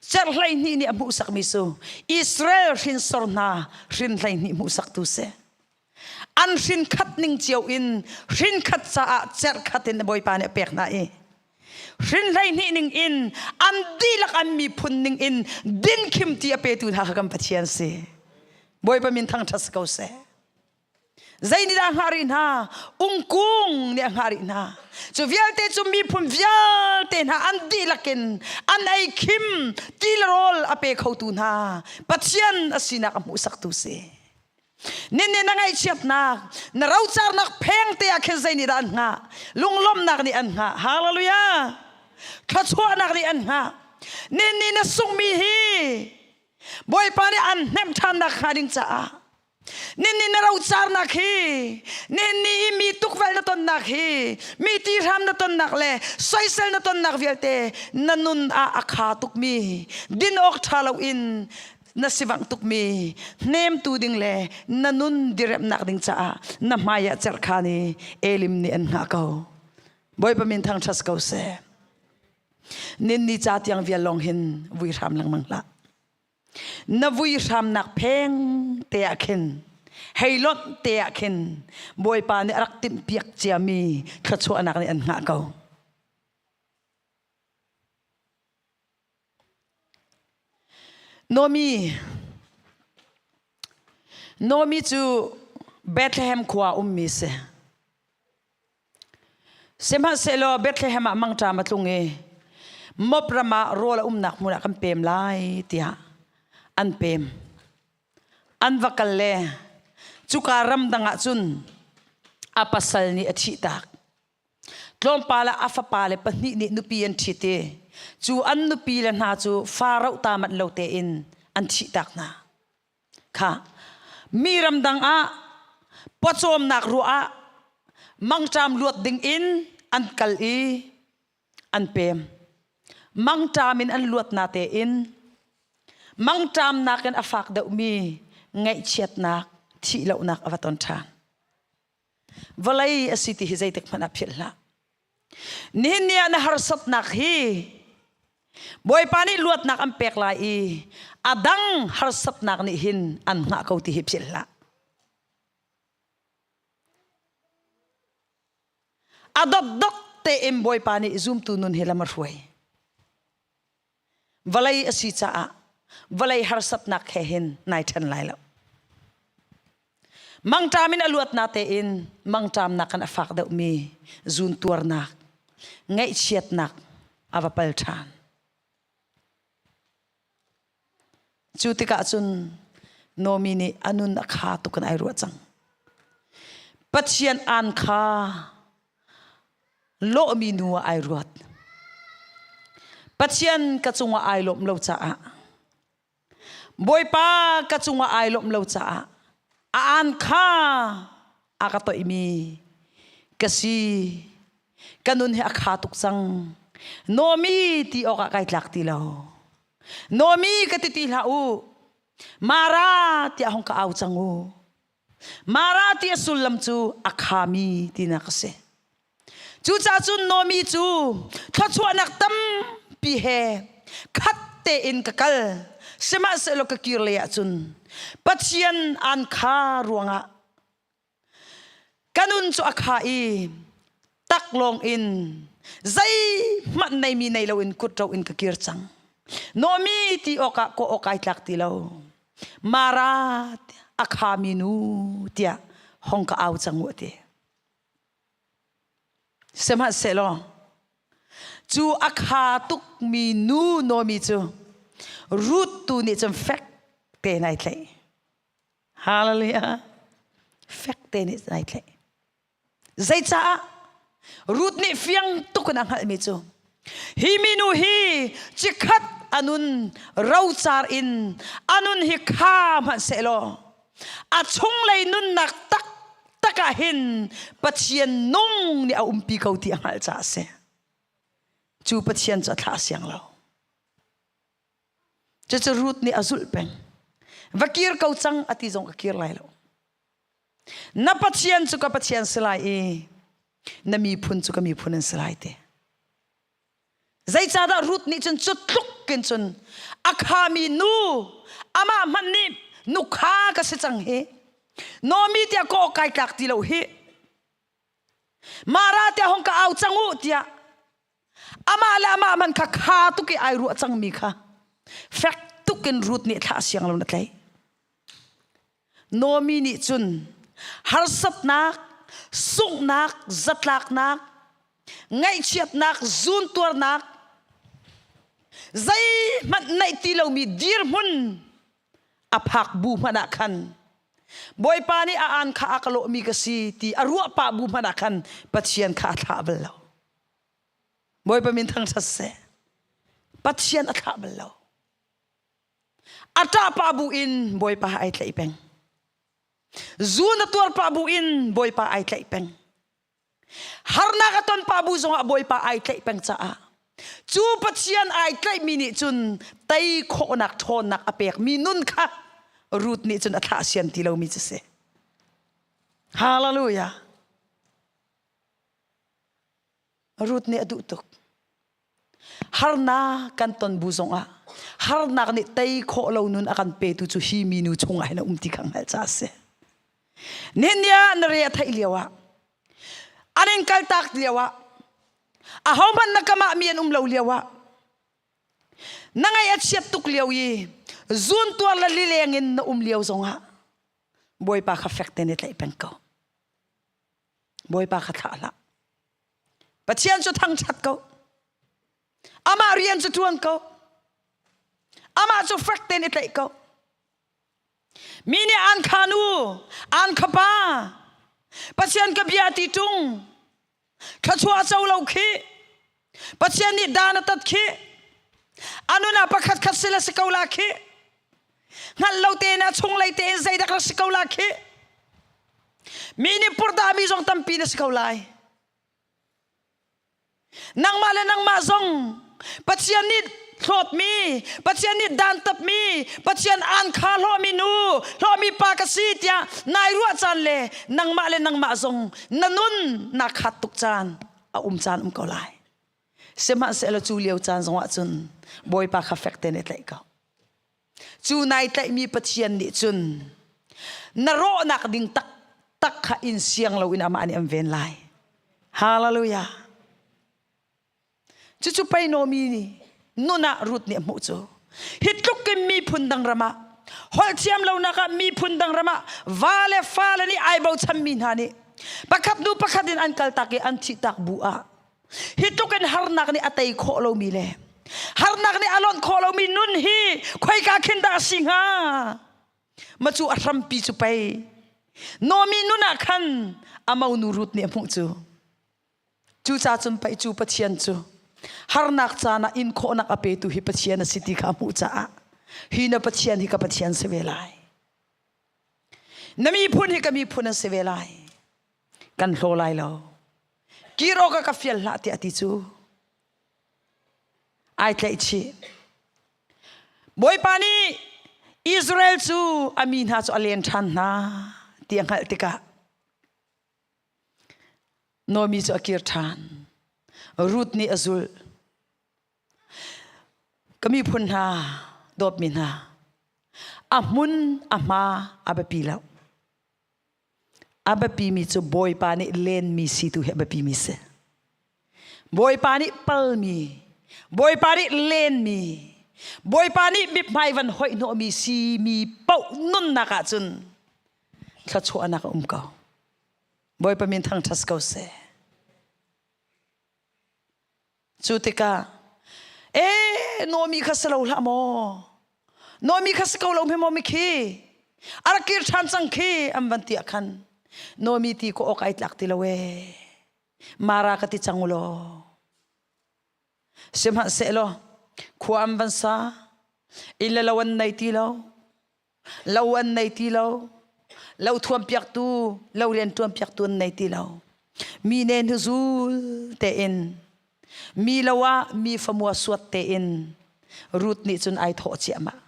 Cerh 12 nih a hmuhsakmi cu Israel hrinsor hna hrin 12 hmuhsaktu si. An hrin khat ning cio in hrin khat caah cerh khat in Bawipa nih a pek hna i hrin 12 ning in an dihlak an miphun ning in dinkhim ti a petu hna kha kan Pathian si. Bawipa min thangṭhat si ko seh. Zei nih dah a hngah rih hna? Ungkung nih a hngah rih hna. Cu vialte cu miphun vialte hna an dihlak in an ei khim ti le rawl a pe khotu hna Pathian a sinak a hmuhsaktu si. Nin na ngaihchiatnak, na rocarnak pheng te ah khin zei nih dah an hngah? Lunglawmhnak nih an hngah. Hallelujah! Thluachuahnak nih an hngah. Nin nih na sunghmi hi Bawipa nih an hnemh ṭhannak hnga ding caah nin nih na rocarnak hi nin nih i mi tukvelh na tonnak hi mi tihram na tonnak le soisel na tonnak vialte na nun ah a kha tukmi din awk ṭha loin na sivangh tukmi hnemtu ding le na nun diremnak ding caah na hmai ah cerhkhan i Elim nih an hngah ko. Bawipa min thangṭhat ko seh. Nin ni ca tiang vial lawng hin vui hram lengmang hlah. Na vui hramnak pheng te ah khin hei lonh te ah khin Bawipa nih a rak timhpiak ciami thluachuahnak nih an hngah ko. Nomi Nomi cu Bethlehem khua ummi si. Sihmanhsehlaw Bethlehem ah mangṭam a tlung i Moab ram ah rawl a umnak hmun ah kan pem lai tiah an pem. An va kal le cuka ramdang ah cun a pasal nih a thihtak. Tlawmpal ah a fapale pahnih nih nupi an ṭhit i cu an nupile hna cu fa roh ta manh lo tein an thihtak hna. Kha mi ramdang ah pawcawmnak ruah ah mangṭam luat ding in an kal i an pem. Mangṭam in an luat na tein mangṭam nakin a fak deuhmi ngaihchiatnak thihlohnak a va ton ṭhan. Vawlei a si ti hi zeitik hmanh ah philh hlah. Nihin ni ah na harsatnak hi Bawipa nih luatnak an pek lai i a dang harsatnak nih hin an hngah ko ti hi philh hlah. A dotdot tein Bawipa nih zumtu nun hi lam a hruai. Vawlei a si caah vawlei harsatnak he hin nai ṭhen lai lo. Mangṭam in a luat na tein mangṭamnak kan a fak deuhmi zuuntuarnak, ngaihchiatnak a va pal ṭhan. Cu tikah cun Nomi nih a nun a kha tuk in ai ruah cang. Pathian aan kha lawhmi nu ah ai ruat. Pathian ka cungah ai lawmh lo caah Bawipa ka cungah ai lawmh lo caah. A aan kha a ka toihmi ka si. Ka nun hi a kha tuk cang. Nomi ti awkah kai tlak ti lo. Nomi ka ti ti hlah u. Mara tiah hung ka au cang u. Mara ti a sullam cu a khami tinak a si. Cucaah cun Nomi cu thluachuahnak tampi he khat tein ka kal. Sihmanhsehlaw ka kir lei ahcun Pathian aan kha ruangah ka nun cu a kha i taklawng in zeihmanh neimi nei loin kut ro in ka kir cang. Nomi ti awkah kawh awk ai tlak ti lo. Mara a khami nu tiah hong ka au cang u a ti. Sihmanhsehlaw cu a kha tukmi nu Naomi cu Ruth tu nih cun fek tein ai tlaih. Hallelujah. Fek te nih ai tlaih. Zeicaah? Ruth nih fiang tuk in a hngalhmi cu hi minu hi cikhat a nun rocar in a nun hi kha hmanhsehlaw a chunglei nunnak taktak ah hin Pathian nung nih a umpi ko ti a hngalh caah a si. Cu Pathian cu a thlah siang lo. Cucu Ruth nih a zulh peng. Va kir ko cang a ti zong ka kir lai lo. Na Pathian cu ka Pathian si lai i na miphun cu ka miphun an si lai ti. Zeicahdah Ruth nih cun cu tluk in cun a khami nu amah hmanh nih nukha ka si cang hi Naomi tiah ka awk kai tlak ti lo hi Mara tiah hong ka au cang u tiah amah le amah man kha kha tuk i ai ruah cangmi kha fek tuk in Ruth nih thlah siang lo na tlaih Naomi nih cun harsatnak, sunghnak, zatlaknak, ngaihchiatnak, zuuntuarnak, zeihmanh neih ti lomi dirhmun a phak bu hmanh ah khan Bawipa nih a aan kha a ka lawhmi ka si ti a ruah pah bu hmanh ah khan Pathian kha a thlah bal lo. Bawipa min thangṭhat seh. Pathian a thlah bal lo. A ṭah pah bu in Bawipa ai tlaih peng. Zun a tuar pah bu in Bawipa ai tlaih peng. Harnak a ton pah bu zongah Bawipa ai tlaih peng caah cu Pathian ai tlaihmi nih cun tei khawhnak ṭhawnnak a pekmi nun kha Ruth nih cun a thlah sian ti lomi cu si. Hallelujah. Ruth nih a duh tuk. Harnak kan ton bu zongah harnak nih tei khawh lo nun a kan petu cu hi minu chungah hin a um ti kha hngalh ca a si. Nihin ni ah na re a theih lio ah an in kaltak lio ah ahohmanh na kamah mi an um lo lio ah na ngaih a chiat tuk lio i zun tuar le lileng in na um lio zongah Bawipa kha fek tein i tlaih peng ko. Bawipa kha thlah hlah. Pathian cu thangṭhat ko. Amah rian cu ṭuan ko. Amah cu fek tein i tlaih ko. Mi nih an kha nu, an kha pa, Pathian ka bia ti ṭung, thluachuah co lo khi, Pathian nih dan a tat khi, a nun ah pakhat khat si le si ko la khi, hngalh lo tein a chunglei tein zeidak la si ko la khi, Mi nih purhdahmi zong tampi na si ko lai. Nangmah le nangmah zong Pathian nih hlawtmi, Pathian nih dantatmi, Pathian aan kha hlawhmi nu, hlawhmi pa ka si tiah nai ruah caan le nangmah le nangmah zong na nun naa khat tuk caan a um caan um ko lai. Sihmanhsehlaw cu lio caan zongah cun Bawipa kha fek tein i tlaih ko. Cu nai tlaihmi Pathian nih cun na rawhnak ding taktak kha in siang loin amah nih an ven lai. Hallelujah. Cucu pei Naomi nih nun ah Ruth nih a hmuh cu. Hi tluk in miphun dang ram ah holh thiam lonak ah miphun dang ram ah va le fale nih ai bochanmi hna nih pakhat hnu pakhat in an kaltak i an thihtak bu ah Hi tluk in harnak nih a tei khawh lomi le harnak nih a lonh khawh lomi nun hi khoika khin dah a si hnga? Ma cu a hrampi cu pei Naomi nun ah khan a monu Ruth nih a hmuh cu. Cucaah cun pei cu Pathian cu harnak caan ah in khawhnak a petu hi Pathian a si ti kha a hmuh caah hi na Pathian hi ka Pathian si ve lai. Na miphun hi ka miphun an si ve lai. Kan hlaw lai lo. Kir awk ah ka fial hlah tiah ti cu. Ai tlaih chih. Bawipa nih Israel cu a mi hna cu a len ṭhan hna ti a hngalh tikah Nomi cu a kir ṭhan. Ruth nih a zulh. Ka miphun hna, dawtmi hna, a hmun a hma a biapi lo. A biapimi cu Bawipa nih lenmi si tu hi a biapimi si. Bawipa nih palmi, Bawipa nih lenmi, Bawipa nih mithmai van hoih hnawhmi si mi paoh nunnak ahcun thluachuahnak a um ko. Bawipa min thangṭhat ko seh. Cu tikah ee Nomi kha si lo hlah maw? Nomi kha si ko lo hme maw mikhi? A rak kir ṭhan cang khi an van ti ah khan Nomi ti ko awk ai tlak ti lo ee. Mara ka ti cang u law. Sihmanhsehlaw khua an van sa, inn le lo an nei ti lo. Lo an nei ti lo. Lo thuampiaktu, lo rian ṭuanpiaktu an nei ti lo. Mi ne hnuzul tein, mi lo ah mi famua suat tein Ruth nih cun ai thawh ciahmah.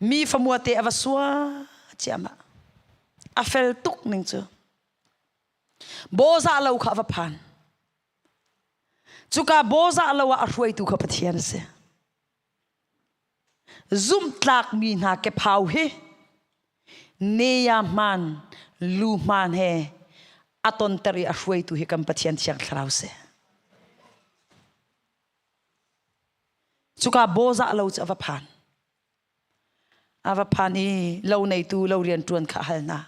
Mi famua te a va sua ciahmah. A fel tuk ning cu. Bawzah lo kha a va phan. Cuka bawzah lo ah a hruaitu kha Pathian a si. Zumhtlakmi hna kephau hi Neya hmaan, lu hmaan he a tonter i a hruaitu hi kan Pathian Thiang Thlarau si. Cuka bawzah lo cu a va phan. A va phan i lo neitu lo rianṭuan kha a hal hna.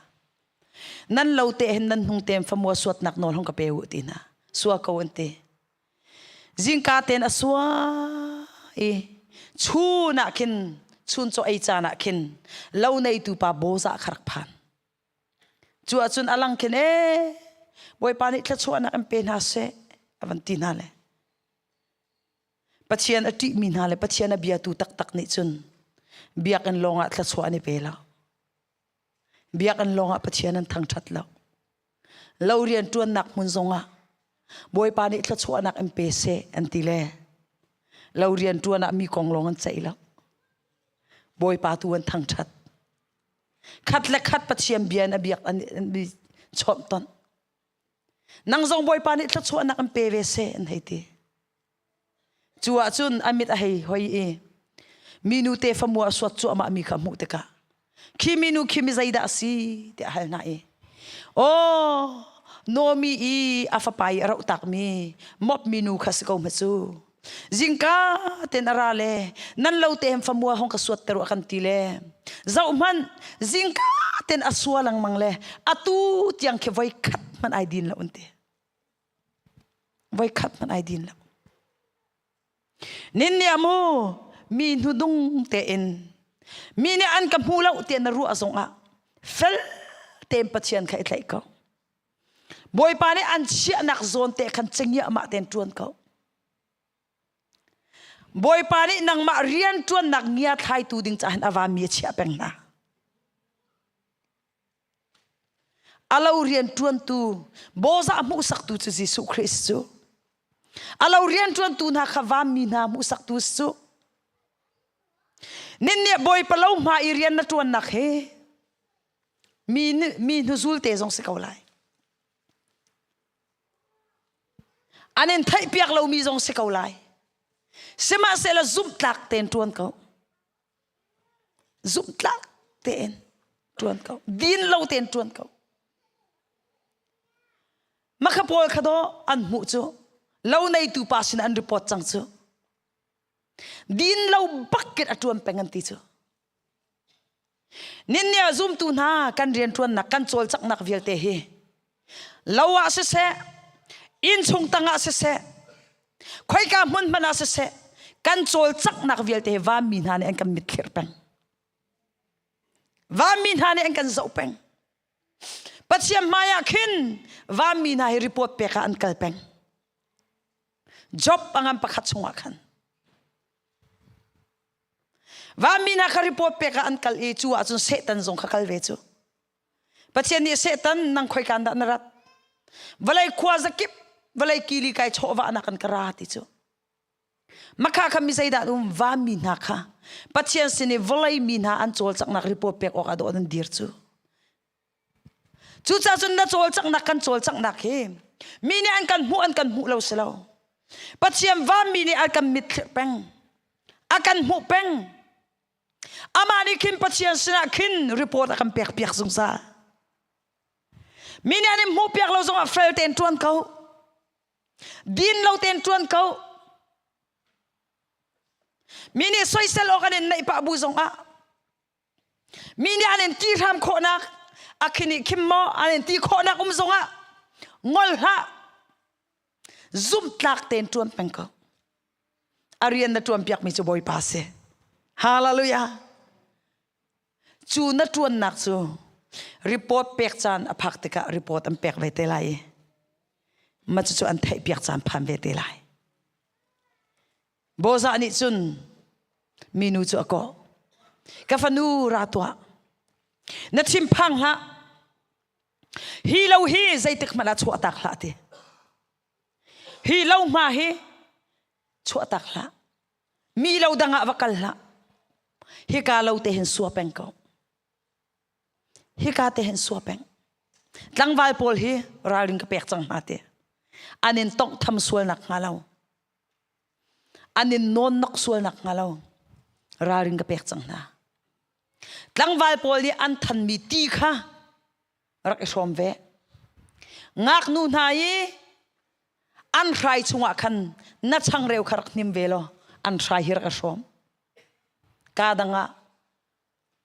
Nan lo te hin nan hnung tein famua suatnak nawl hong ka pe u ti hna. Sua ko an ti. Zingka tein a sua i chun ah khin chun chaw ei caan ah khin lo neitu pa bawzah kha rak phan. Cu ahcun a lang khin ee Bawipa nih thluachuahnak in pe hna seh a van ti hna le Pathian a ṭihmi hna le Pathian a biatu taktak nih cun biakinn lawngah thluachuah an i pe lo. Biakinn lawngah Pathian an thangṭhat lo. Lo rian ṭuannak hmun zongah Bawipa nih thluachuahnak in pe seh an ti le lo rian ṭuan ah mi kong lawng an ceih lo. Bawipa tu an thangṭhat. Khat le khat Pathian bia in a biak an i chawnh ton. Nang zong Bawipa nih thluachuahnak in pe ve seh an hei ti. Cu ahcun a mit a hei hoi i minu te famua a suat cuahmah mi kha a hmuh tikah khi minu khi mi zeidah a si tiah a hal hna i aw Nomi i a fapa i a roh takmi mop minu kha si ko hme cu zingka ten a ra le nan lo te hem famua hong ka suat ter u a kan ti le zoh hmanh zingka ten a sua lengmang le atu tiang khi voi khat hmanh ai din lo an ti Voikhat hmanh ai din lo. Nin nih mu mi hnudung tein mi nih an ka hmu lo tiah na ruah zongah fel tein Pathian kha i tlaih ko. Bawipa nih an chiahnak zawn te khan cengiah mah tein ṭuan ko. Bawipa nih nangmah rian ṭuannak ngia thlaitu ding caah hin a vami a chiah peng hna. A lo rianṭuantu bawzah hmuhsaktu cu Jesuh Khrih cu. A lo rianṭuantu hna kha vanmi hna hmuhsaktu cu. Nin nih Bawipa lo hma i rian na ṭuannak hi mi, mi hnuzul te zong si ko lai. An in theihpiak lomi zong si ko lai. Sihmanhsehlaw zumhtlak tein ṭuan ko. Zumhtlak tein ṭuan ko. Din lo tein ṭuan ko. Makha pawl kha daw an hmuh cu lo neitu pa sin an report cang cu. Din lo bak in a ṭuan peng an ti cu. Ninni ah zumtu hna kan rianṭuannak kan cawlcanghnak vialte hi lo ah siseh, innchung tangah siseh, khoika hmun hmanh ah siseh, kan cawlcanghnak vialte hi vanmi hna nih an kan mitthlir peng. Vanmi hna nih an kan zoh peng. Pathian hmai ah khin vanmi hna hi report pek ah an kal peng. Job a ngan pakhat chungah khan. Vanmi hna kha report pek ah an kal i cu ahcun Satan zong kha kal ve cu. Pathian nih Satan nang khoikan dah na rat? Vawlei khua zakip vawlei kili kai chawhvah nak an ka ra ti cu. Makha kha mi zeidah um vanmi hna kha Pathian sin i vawlei mi hna an cawlcanghnak report pek awk ah dawh an dir cu. Cucaah cun na cawlcanghnak kan cawlcanghnak hi mi nih an kan hmuh an kan hmuh lo si lo. Pathian vanmi nih an kan mitthlir peng. A kan hmuh peng. Amah nih khin Pathian sinah khin report a kan pek piak zungzal. Mi nih an in hmuh piak lo zongah fel tein ṭuan ko. Din lo tein ṭuan ko. Mi nih soisel awk an in neih pah bu zongah mi nih an in ti hram khawhnak a khin i khim maw an in ti khawhnak um zongah ngol hlah zumhtlak tein ṭuan peng ko a rian na ṭuan piakmi cu Bawipa si hallelujah cu na ṭuannak cu report pek caan a phak tikah report an pek ve te lai i ma cucu an theih piak caan phan ve te lai Bozah nih cun minu cu a kawh. Ka fanu ra tuah. Na thinphang hlah. Hi lo hi zeitik hmanh ah chuahtak hlah ti. Hi lo hma hi chuahtak hlah. Mi lo dang ah va kal hlah. Hika lo te hin sua peng ko. Hika te hin sua peng. Tlangval pawl hi ralring ka pek cang hna ti. An in tonghtham sual nak hnga lo. An in nawnnak sual nak hnga lo ralring ka pek cang hna. Tlangval pawl nih an thanmi ti kha rak i hrawm ve. Ngaknu hna i an hrai chungah khan na changreu kha rak hnim ve law an hrai hi rak i hrawm. Ka dang ah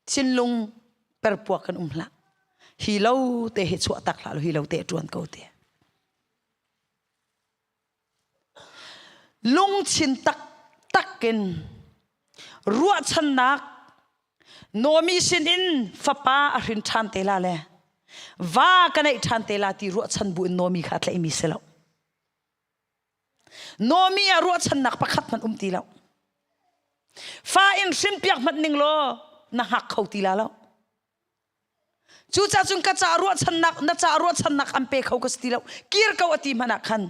thinlung perpuak kan um hlah. Hi lo te hi chuah tak hlah lo hi lo te ṭuan ko te. Lungthin taktak in ruahchannak Nomi sinin fapa a hrin ṭhan te la le va ka neih ṭhan te la ti ruahchan bu in Nomi kha a tlaihmi si lo. Nomi ah ruahchannak pakhat hmanh um ti lo. Fa in hrinpiak hmanh ning law na hngak kho ti la lo. Cucaah cun ka ca ruahchannak na ca ruahchannak an pe kho ka si ti lo kir ko a ti hmanh ah khan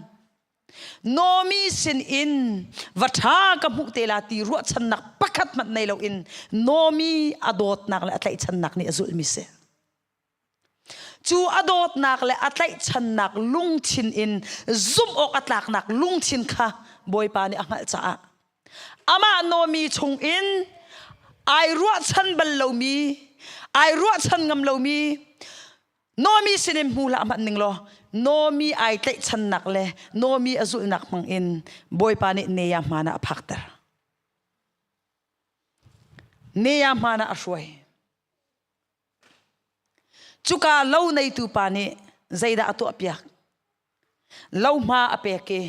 Nomi sin in va ṭha ka hmuh te la ti ruahchannak pakhat hmanh nei loin Nomi a dawtnak le a tlaihchannak nih a zulhmi si. Cu a dawtnak le a tlaihchannak lungthin in zumh awk a tlaknak lungthin kha Bawipa nih a hngalh caah Amah Nomi chungin ai ruahchan bal lomi, ai ruahchan ngam lomi Nomi sinin hmu hlah hmanh ning law Nomi ai tlaihchannak le Nomi a zulhnak hmang in Bawipa nih Nea hmaan ah a phakter. Nea hmaan ah a hruai. Cuka lo neitu pa nih zeidah a tuahpiak? Lohma a pek i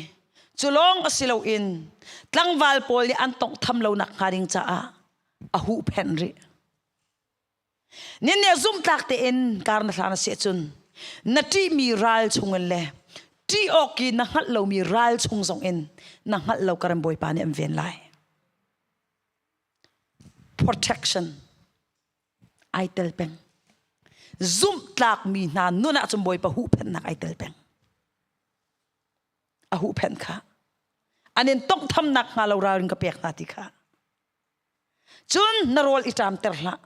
cu lawng a si loin tlangval pawl nih an tawnghtham lo nak hnga ding caah a huhphenh rih. Nin nih zumhtlak tein kar na hlan a si ahcun na ṭihmi ral chungin le ṭih awk i na hngalh lomi ral chung zongin na hngalh lo karin Bawipa nih an ven lai. Protection ai tel peng. Zumhtlakmi hna nun ahcun Bawipa huhphenhnak ai tel peng. A huhphenh kha. An in tonghthamnak hnga lo ralring ka pek hna ti kha. Cun na rawl i ṭamter hlah.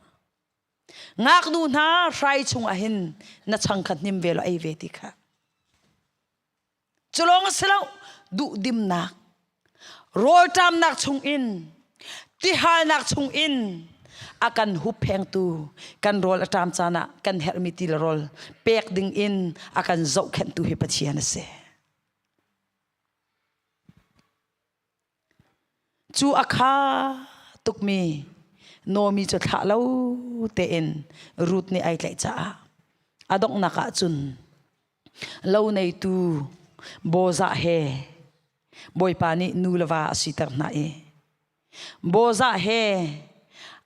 Ngaknu hna hrai chungah hin na chang kha hnim ve law ei ve ti kha. Cu lawng a si lo, duhdimnak, rawlṭamnak chungin, tihalnak chungin a kan hupphengtu, kan rawl a ṭam caan ah kan herhmi ti le rawl pek dingin a kan zohkhenhtu hi Pathian a si. Cu a kha tukmi Nomi cu thlah lo tein Ruth nih ai tlaih caah a donghnak ah cun lo neitu Bozah he Bawipa nih nu le va a siter hna i Bozah he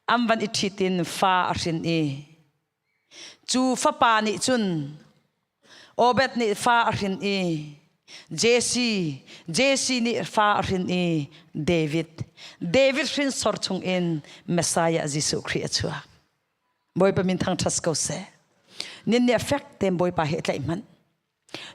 an van i ṭhit in fa a hrin i cu fapa nih cun Obed nih fa a hrin i. Jesse, Jesse nih fa a hrin i David. David hrinsor chungin Messiah Jesuh Khrih a chuak. Bawipa min thangṭhat ko seh. Nin nih a fek tein Bawipa he tlaih hmanh.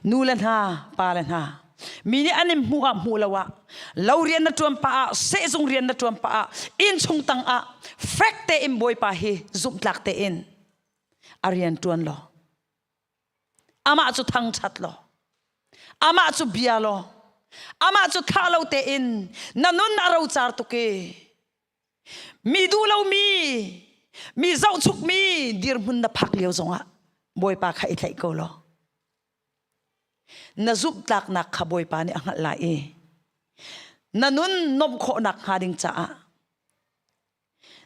Nu le hna, pa le hna, mi nih an in hmuh ah hmuh lo ah, lo rian na ṭuan pah ah, sehzung rian na ṭuan pah ah, innchung tang ah fek tein Bawipa hi zumhtlak tein a rian ṭuan law, amah cu thangṭhat law, amah cu bia law, amah cu thah lo tein na nun a rocar tuk i mi duh lomi mi zohchukmi dirhmun na phak lio zongah Bawipa kha i tlaih ko law na zumhtlaknak kha Bawipa nih a hngalh lai i na nun nomh khawhnak hnga ding caah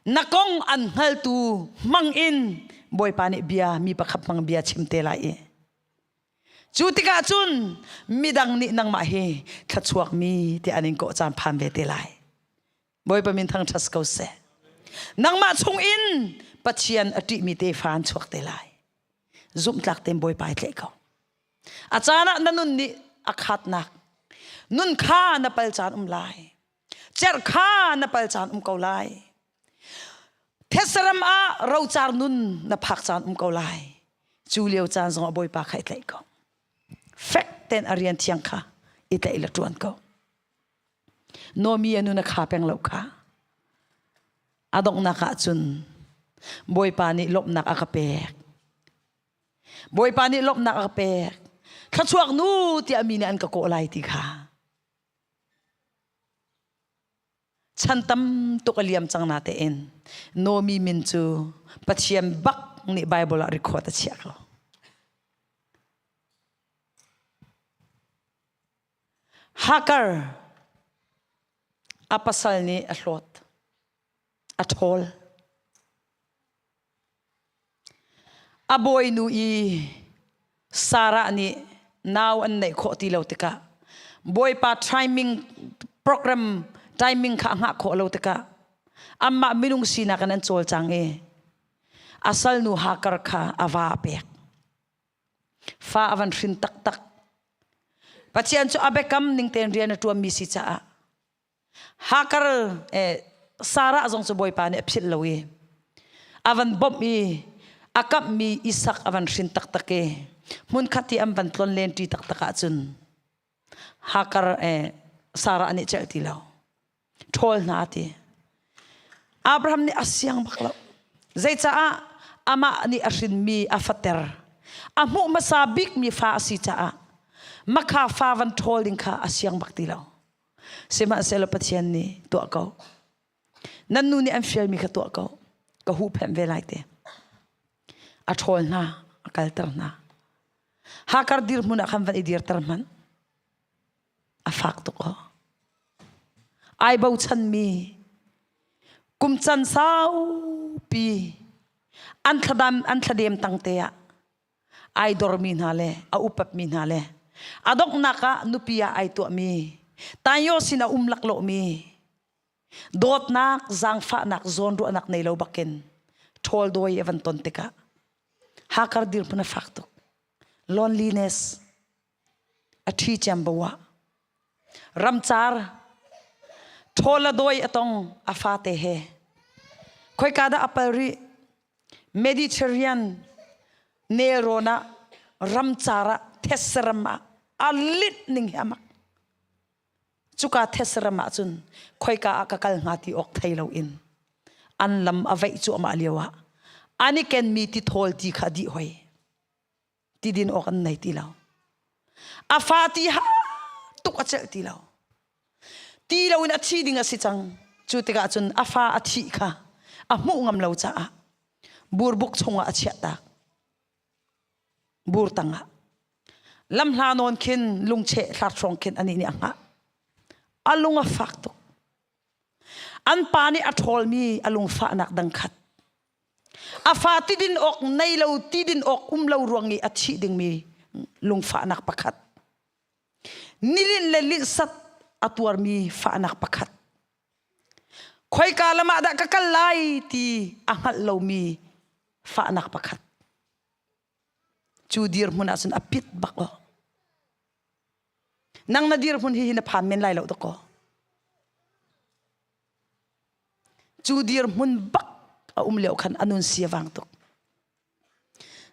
na kong an hngaltu hmang in Bawipa nih bia mi pakhat hmang bia chim te lai i cu tikah cun midang nih nangmah hi thluachuakmi tiah an in kawh caan phan ve te lai. Bawipa min thangṭhat ko seh. Nangmah chung in Pathian a ṭihmi tefa an chuak te lai. Zumhtlak tein Bawipa i tlaih ko. A caan ah na nun nih a khatnak nun kha na pal caan um lai. Cerh kha na pal caan um ko lai. Thetse ram ah rocar nun na phak caan um ko lai. Cu lio caan zongah Bawipa kha i tlaih ko. Fek tein a rian thiang kha i tlaih la ṭuan ko. Nomi a nun a kha peng lo kha. A donghnak ah cun Bawipa nih lawmhnak a ka pek. Bawipa nih lawmhnak a ka pek. Thluachuak nu tiah mi nih an ka kawh lai ti kha. Chan tam tuk a liam cang na tein Nomi min cu Pathian bak nih Bible ah record a chiah ko. Hagar a pasal nih a hlawt, a ṭhawl. A bawinu i Sarah nih nau an neih khawh ti lo tikah Bawipa timing program timing kha a hngah khawh lo tikah amah minung sinak in an cawlcang i a salnu Hagar kha a va a pek. Fa a van hrin taktak. Pathian cu a biakam ning tein rian a ṭuanmi si caah Hagar eh, Sarah zong cu Bawipa nih a philh lo i a van bawmh i a kamhmi Isak a van hrin taktak i hmunkhat i an van tlon len ṭi taktak ahcun Hagar eh, Sarah nih celh ti lo. Ṭhawl hna a ti. Abraham nih a siang bak lo. Zeicaah amah nih a hrinmi a fater. A hmuh hmasa bikmi fa a si caah makha fa van ṭhawl ding kha a siang bak ti lo. Sihmanhsehlaw Pathian nih tuah ko. Nan nu nih an fialmi kha tuah ko. Ka huhphenh ve lai te. A ṭhawl hna, a kalter hna. Hakar dirhmun ah khan van i dirter hmanh. A fak tuk aw. Ai bochanmi kum can saupi an thladam an thladem tang te ah ai dormi hna le a upatmi hna le a donghnak ah nupi ah ai tuahmi tayo sin a um laklawhmi dawtnak zaangfahnak zawnruahnak nei lo bakin ṭhawl dawi a van ton tikah hakar dirhmun a fak tuk loneliness A ṭhi ciambo ah ramcar ṭhawl a dawi a tong a fate he khoika dah a pal rih Mediterranean nelrawn ah ramcar ah thetse ram ah a linh ning hi a mak cuka thetse ram ah cun khoika ah ka kal hnga ti awk thei loin an lam a veih cuahmah lio ah an i kenmi tithawl ti kha a dih hoi ti din awk an nei ti lo a fa ti ha tuk a celh ti lo ti loin a thi ding a si cang cu tikah cun a fa a thih kha a hmuh ngam lo caah burbuk chungah a chiah tak bur tangah lamhla nawn khin lungcheh hlat hrawng khin anih nih a hngah a lung a fak tuk an pa nih a ṭhawlmi a lungfahnak dang khat A fa tidin awk nei lo tidin awk um lo ruang i a thih dingmi lungfahnak pakhat. Nilin le linhsat a tuarmi fahnak pakhat. Khoika lam ah dah ka kal lai ti a hngalh lomi fahnak pakhat. Cu dirhmun ah cun a pit bak lo. Nang na dirhmun hi hi na phan men lai lo dakaw. Cu dirhmun bak a um lio khan a nun si a vang tuk.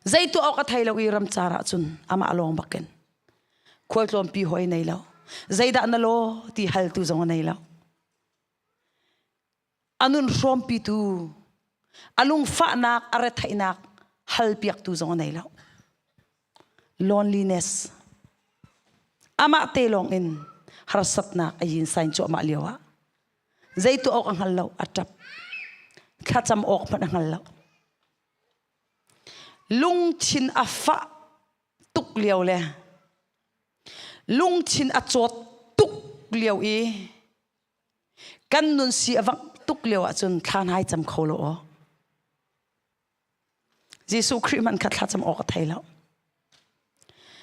Zei tuah awk a thei lo i ramcar ah cun amah lawng bakin khualtlawmpi hawi nei lo. Zeidah na law ti haltu zong a nei lo. A nun hrawmpitu, a lungfahnak, a retheihnak halpiaktu zong a nei lo. Loneliness. Amah te lawng in harsatnak a yin sain cuahmah lio ah zei tuah awk a hngal lo, a ṭap. Thlacam awk hmanh a hngal lo. Lungthin a fah tuk lio le lungthin a cawt tuk lio i kan nun si a vangh tuk lio ahcun thla nai cam kho lo aw. Jesuh Khrih hmanh kha thlacam awk a thei lo.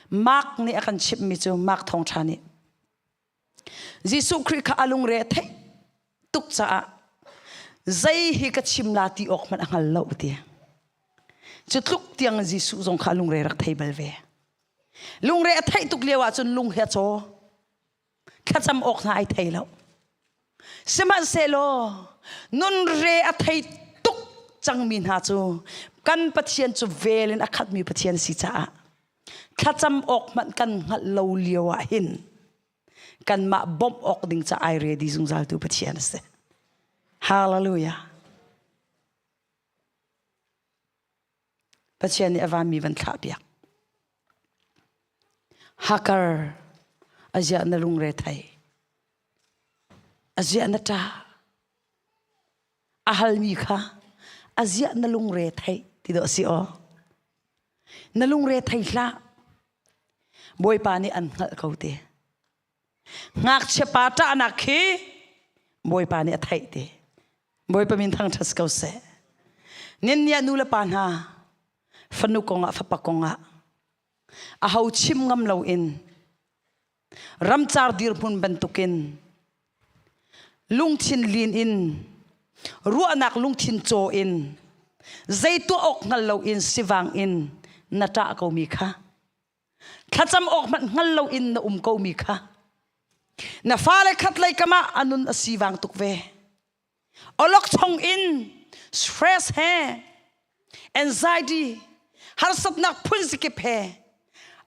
Mark nih a kan chimhmi cu Mark thawngṭha nih Jesuh Khrih kha a lungre a theih tuk caah zei hi ka chim la ti awk hmanh a hngal lo ti. Cu tluk tiang Jesuh zong kha a lungre rak thei bal ve. Lungre a theih tuk lio ahcun lung he a caw. Thlacam awk hna ai thei lo. Sihmanhsehlaw nun re a thei tuk cangmi hna cu kan Pathian cu vel in a khatmi Pathian si caah thlacam awk hmanh kan hngalh lo lio ah hin kanmah bawmh awk ding ca ai ready zungzaltu Pathian a si. Hallelujah. Pathian nih a vanmi van thlah piak. Hakar aziah na lungre thei. Aziah na ṭa. A halmi kha aziah na lungre thei ti dawh si aw. Na lungre thei hlah. Bawipa nih an hngalh ko te. Ngakchia pa ṭahnak khi Bawipa nih a theih ti. Bawipa min thangṭhat ko seh. Nin nih nu le pa hna fanu kongah fapa kongah aho chim ngam loin ramcar dirhmun bantukin lungthin lin in ruahnak lungthin caw in zei tuah awk hngal loin sivang in na ṭah komi kha thlacam awk hmanh hngal loin na um komi kha na fale khat lei kam ah a nun a sivang tuk ve awlokchong in stress he anxiety harsatnak phun zikip he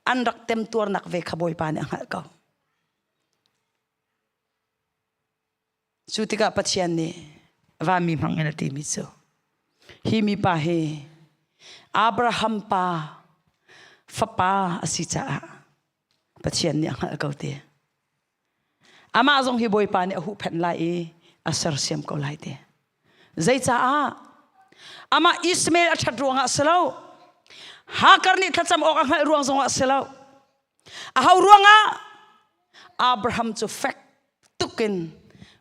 an rak temtuarnak ve kha Bawipa nih a hngalh ko Cu tikah Pathian nih vanmi hmang in a timi cu hi mipa hi Abraham pa fapa a si caah Pathian nih a hngalh ko ti. Amah zong hi Bawipa nih a huhphenh lai i a sersiam ko lai ti. Zeicaah? Amah Ismael a ṭhat ruangah a si lo. Hagar nih thlacam awk a hngalh ruang zongah a si lo. Aho ruangah? Abraham cu fek tukin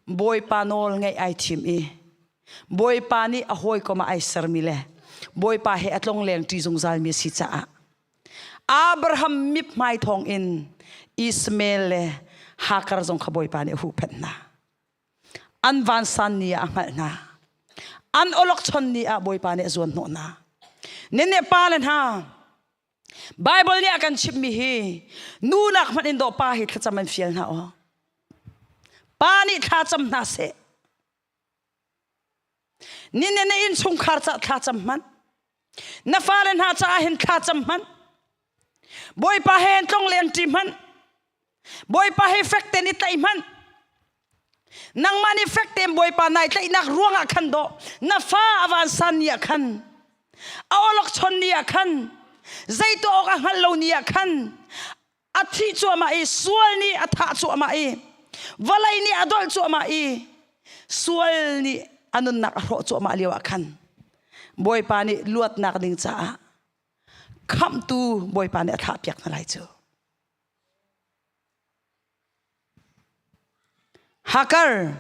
Bawipa nawl ngaih ai thim i Bawipa nih a hawikom ah ai sermi le Bawipa he a tlongleng ṭi zungzalmi a si caah Abraham mithmai thawngin Ismael le Hagar zong kha Bawipa nih a huhphenh hna. An vansan ni ah a hngalh hna. An awlokchon ni ah Bawipa nih a zuanhnawh hna. Ninnih pa le hna, Bible nih a kan chimhmi hi nu nak hmanh in dawh pa hi thlacam an fial hna aw. Pa nih thlacam hna seh. Nine na innchungkhar ca thlacam hmanh. Na fale hna caah hin thlacam hmanh. Bawipa he hin tlong leng ṭi hmanh. Bawipa he fek tein i tlaih hmanh. Nangmah nih fek tein Bawipa nai tlaihnak ruangah khan dawh na fa a vansan ni ah khan a awlokchon ni ah khan zei tuah awk a hngalh lo ni ah khan a thih cuahmah i sual nih a thah cuahmah i vawlei nih a dolh cuahmah i sual nih a nunnak a hrawh cuahmah lio ah khan Bawipa nih luatnak ding caah khamhtu Bawipa nih a thlahpiak hna lai cu. Hakar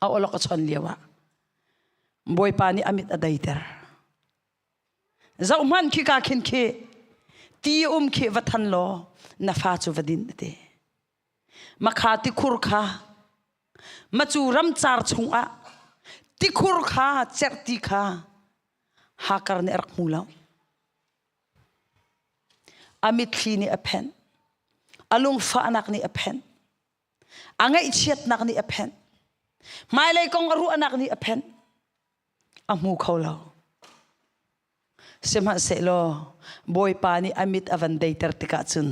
a awlok a chon lio ah Bawipa nih a mit a deiter. Zohhmanh khika khin khi ti um khi va than law na fa cu va din ti. Makha tikhur kha macu ramcar chungah tikhur kha cerhti kha Hakar nih a rak hmu lo. A mitthli nih a phenh. A lungfahnak nih a phenh. A ngaihchiatnak nih a phenh. Hmailei kong a ruahnak nih a phenh. A hmu kho lo. Sihmanhsehlaw Bawipa nih a mit a van deiter tikah cun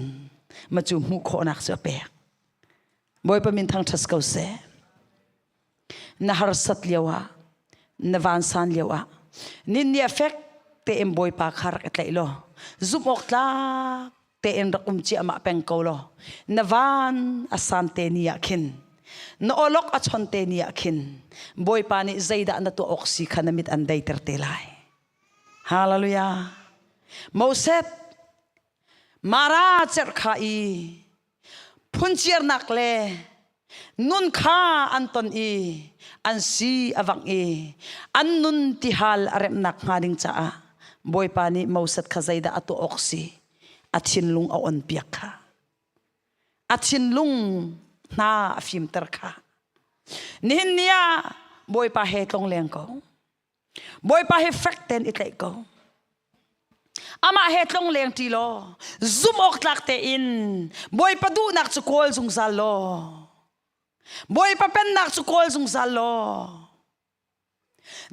macu hmuh khawhnak cu a pek. Bawipa min thangṭhat ko seh. Na harsat lio ah, na vansan lio ah, nin nih a fek tein Bawipa kha rak i tlaih law, zumh awk tlak tein rak um ciahmah peng ko law, na van a san te ni ah khin, na awlok a chon te ni ah khin, Bawipa nih zeidah na tuah awk si kha na mit an deiter te lai. Hallelujah. Moses Mara cerh kha i phunciarnak le nun kha an ton i an si a vangh i an nun tihal a remnak hnga ding caah Bawipa nih Moses kha zeidah a tuah awk si a thinlung a on piak kha a thinlung hna a fimter kha nihin ni ah Bawipa he tlong leng ko Bawipa he fek tein i tlaih ko. Amah he tlong leng ṭi law zumh awk tlak tein Bawipa duhnak cu kawl zungzal law Bawipa pennak cu kawl zungzal law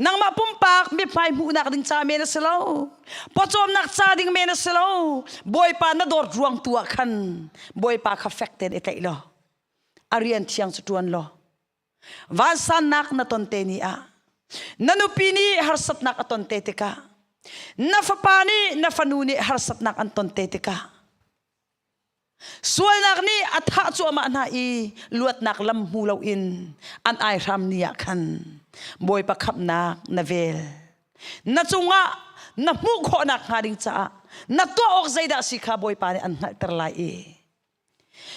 nangmah pumpak mithmai hmuhnak ding ca men a si lo pawcawmnak ca ding men a si lo Bawipa na dawt ruang tu ah khan Bawipa kha fek tein i tlaih law a rian thiang cu ṭuan law Vansannak na ton te ni ah na nupi nih harsatnak a ton te tikah na fapa nih na fanu nih harsatnak an ton te tikah sualnak nih a thah cuahmah hna i luatnak lam hmu loin an aihram ni ah khan Bawipa khamhnak na vel na cungah na hmuh khawhnak hnga ding caah na tuah awk zeidah si kha Bawipa nih an hngalhter lai i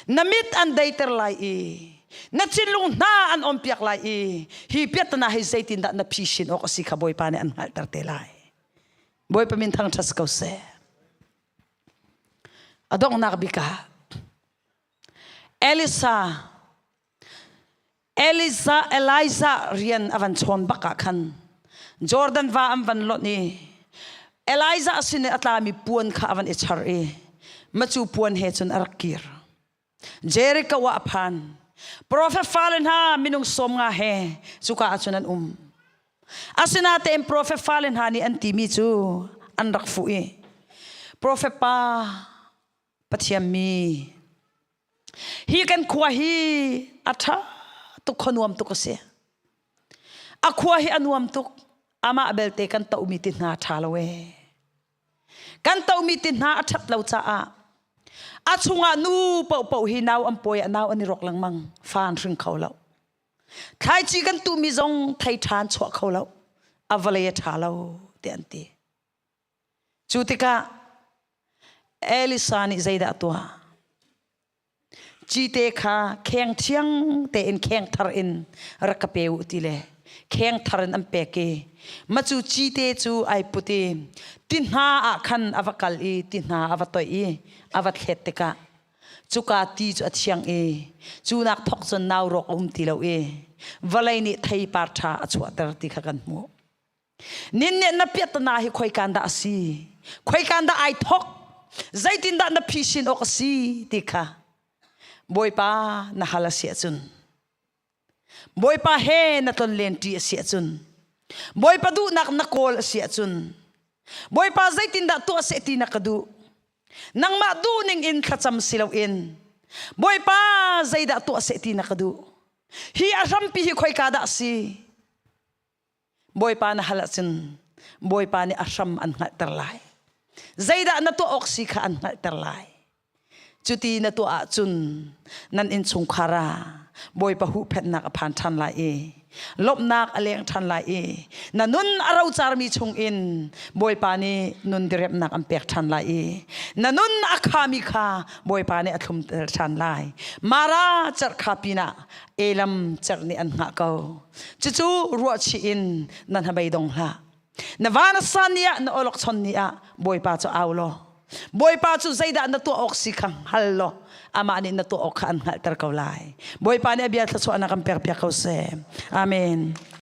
Na mit an deiter lai i na thinlung hna an awmpiak lai i hi piahtana hi zeitindah na phisin awk a si kha Bawipa nih an hngalhter te lai. Bawipa min thangṭhat ko seh. A donghnak bik ah Elisa Elisa Elijah rian a van chawn bak ah khan Jordan va an van lonh i Elijah sin i a tlami puan kha a van i char i macu puan he cun a rak kir. Jericho ah a phan. Profet fale hna minung 50 he cuka ah cun an um. Asinain profet fale hna nih an timi cu an rak fuh i profet pa Pathian mi Hi kan khua hi a ṭha tuk khua nuam tuk a si. A khua hi a nuam tuk. Amah belte kan tohmi ti hna ṭha lo ee. Kan tohmi ti hna a ṭhat lo caah a chungah nu paohpaoh hi nau an pawi ah nau an i rawk lengmang. Fa an hring kho lo. Thlaici kan tuhmi zong thei ṭha an chuah kho lo. A vawlei a ṭha lo tiah an ti. Cu tikah Elisa nih zeidah a tuah? Cite kha kheng thiang tein kheng thar in rak ka pe u ti le kheng thar in an pek i macu cite cu ai put i ti hna ah khan a va kal i ti hna a va toih i a va thlet tikah cuka ti cu a thiang i cu nak thok cun nau rawk a um ti lo i vawlei nih theipar ṭha a chuahter ti kha kan hmuh. Nin nih na piahtana hi khoikan dah a si? Khoikan dah ai thok? Zeitindah na phisin awk a si ti kha Bawipa na hal a si ahcun Bawipa he na tlonlen ṭi a si ahcun Bawipa duhnak na kawl a si ahcun Bawipa zeitindah tuah seh ti na ka duh nangmah duhning in thlacam si loin Bawipa zeidah tuah seh ti na ka duh hi a hrampi hi khoika dah a si Bawipa na hal ahcun Bawipa nih a hram an hngalhter lai. Zeidah na tuah awk si kha an hngalhter lai. Cuti na tuah ahcun nan innchungkhar ah Bawipa huhphenhnak a phan ṭhan lai i lawmhnak a leng ṭhan lai i na nun a rocarmi chungin Bawipa nih nun diriamhnak an pek ṭhan lai i na nun a khami kha Bawipa nih a thlumter ṭhan lai. Mara cerh kha pinah Elam cerh nih an hngah ko. Cucu ruahchih in na hnabei dong hlah. Na van a san ni ah na awlokchon ni ah Bawipa cu au law Bawipa cu zeidah na tuah awk si kha hngal law amah nih na tuah awk kha an hngalhter ko lai. Bawipa nih a bia thluachuahnak kan pekpiak ko seh. Amen.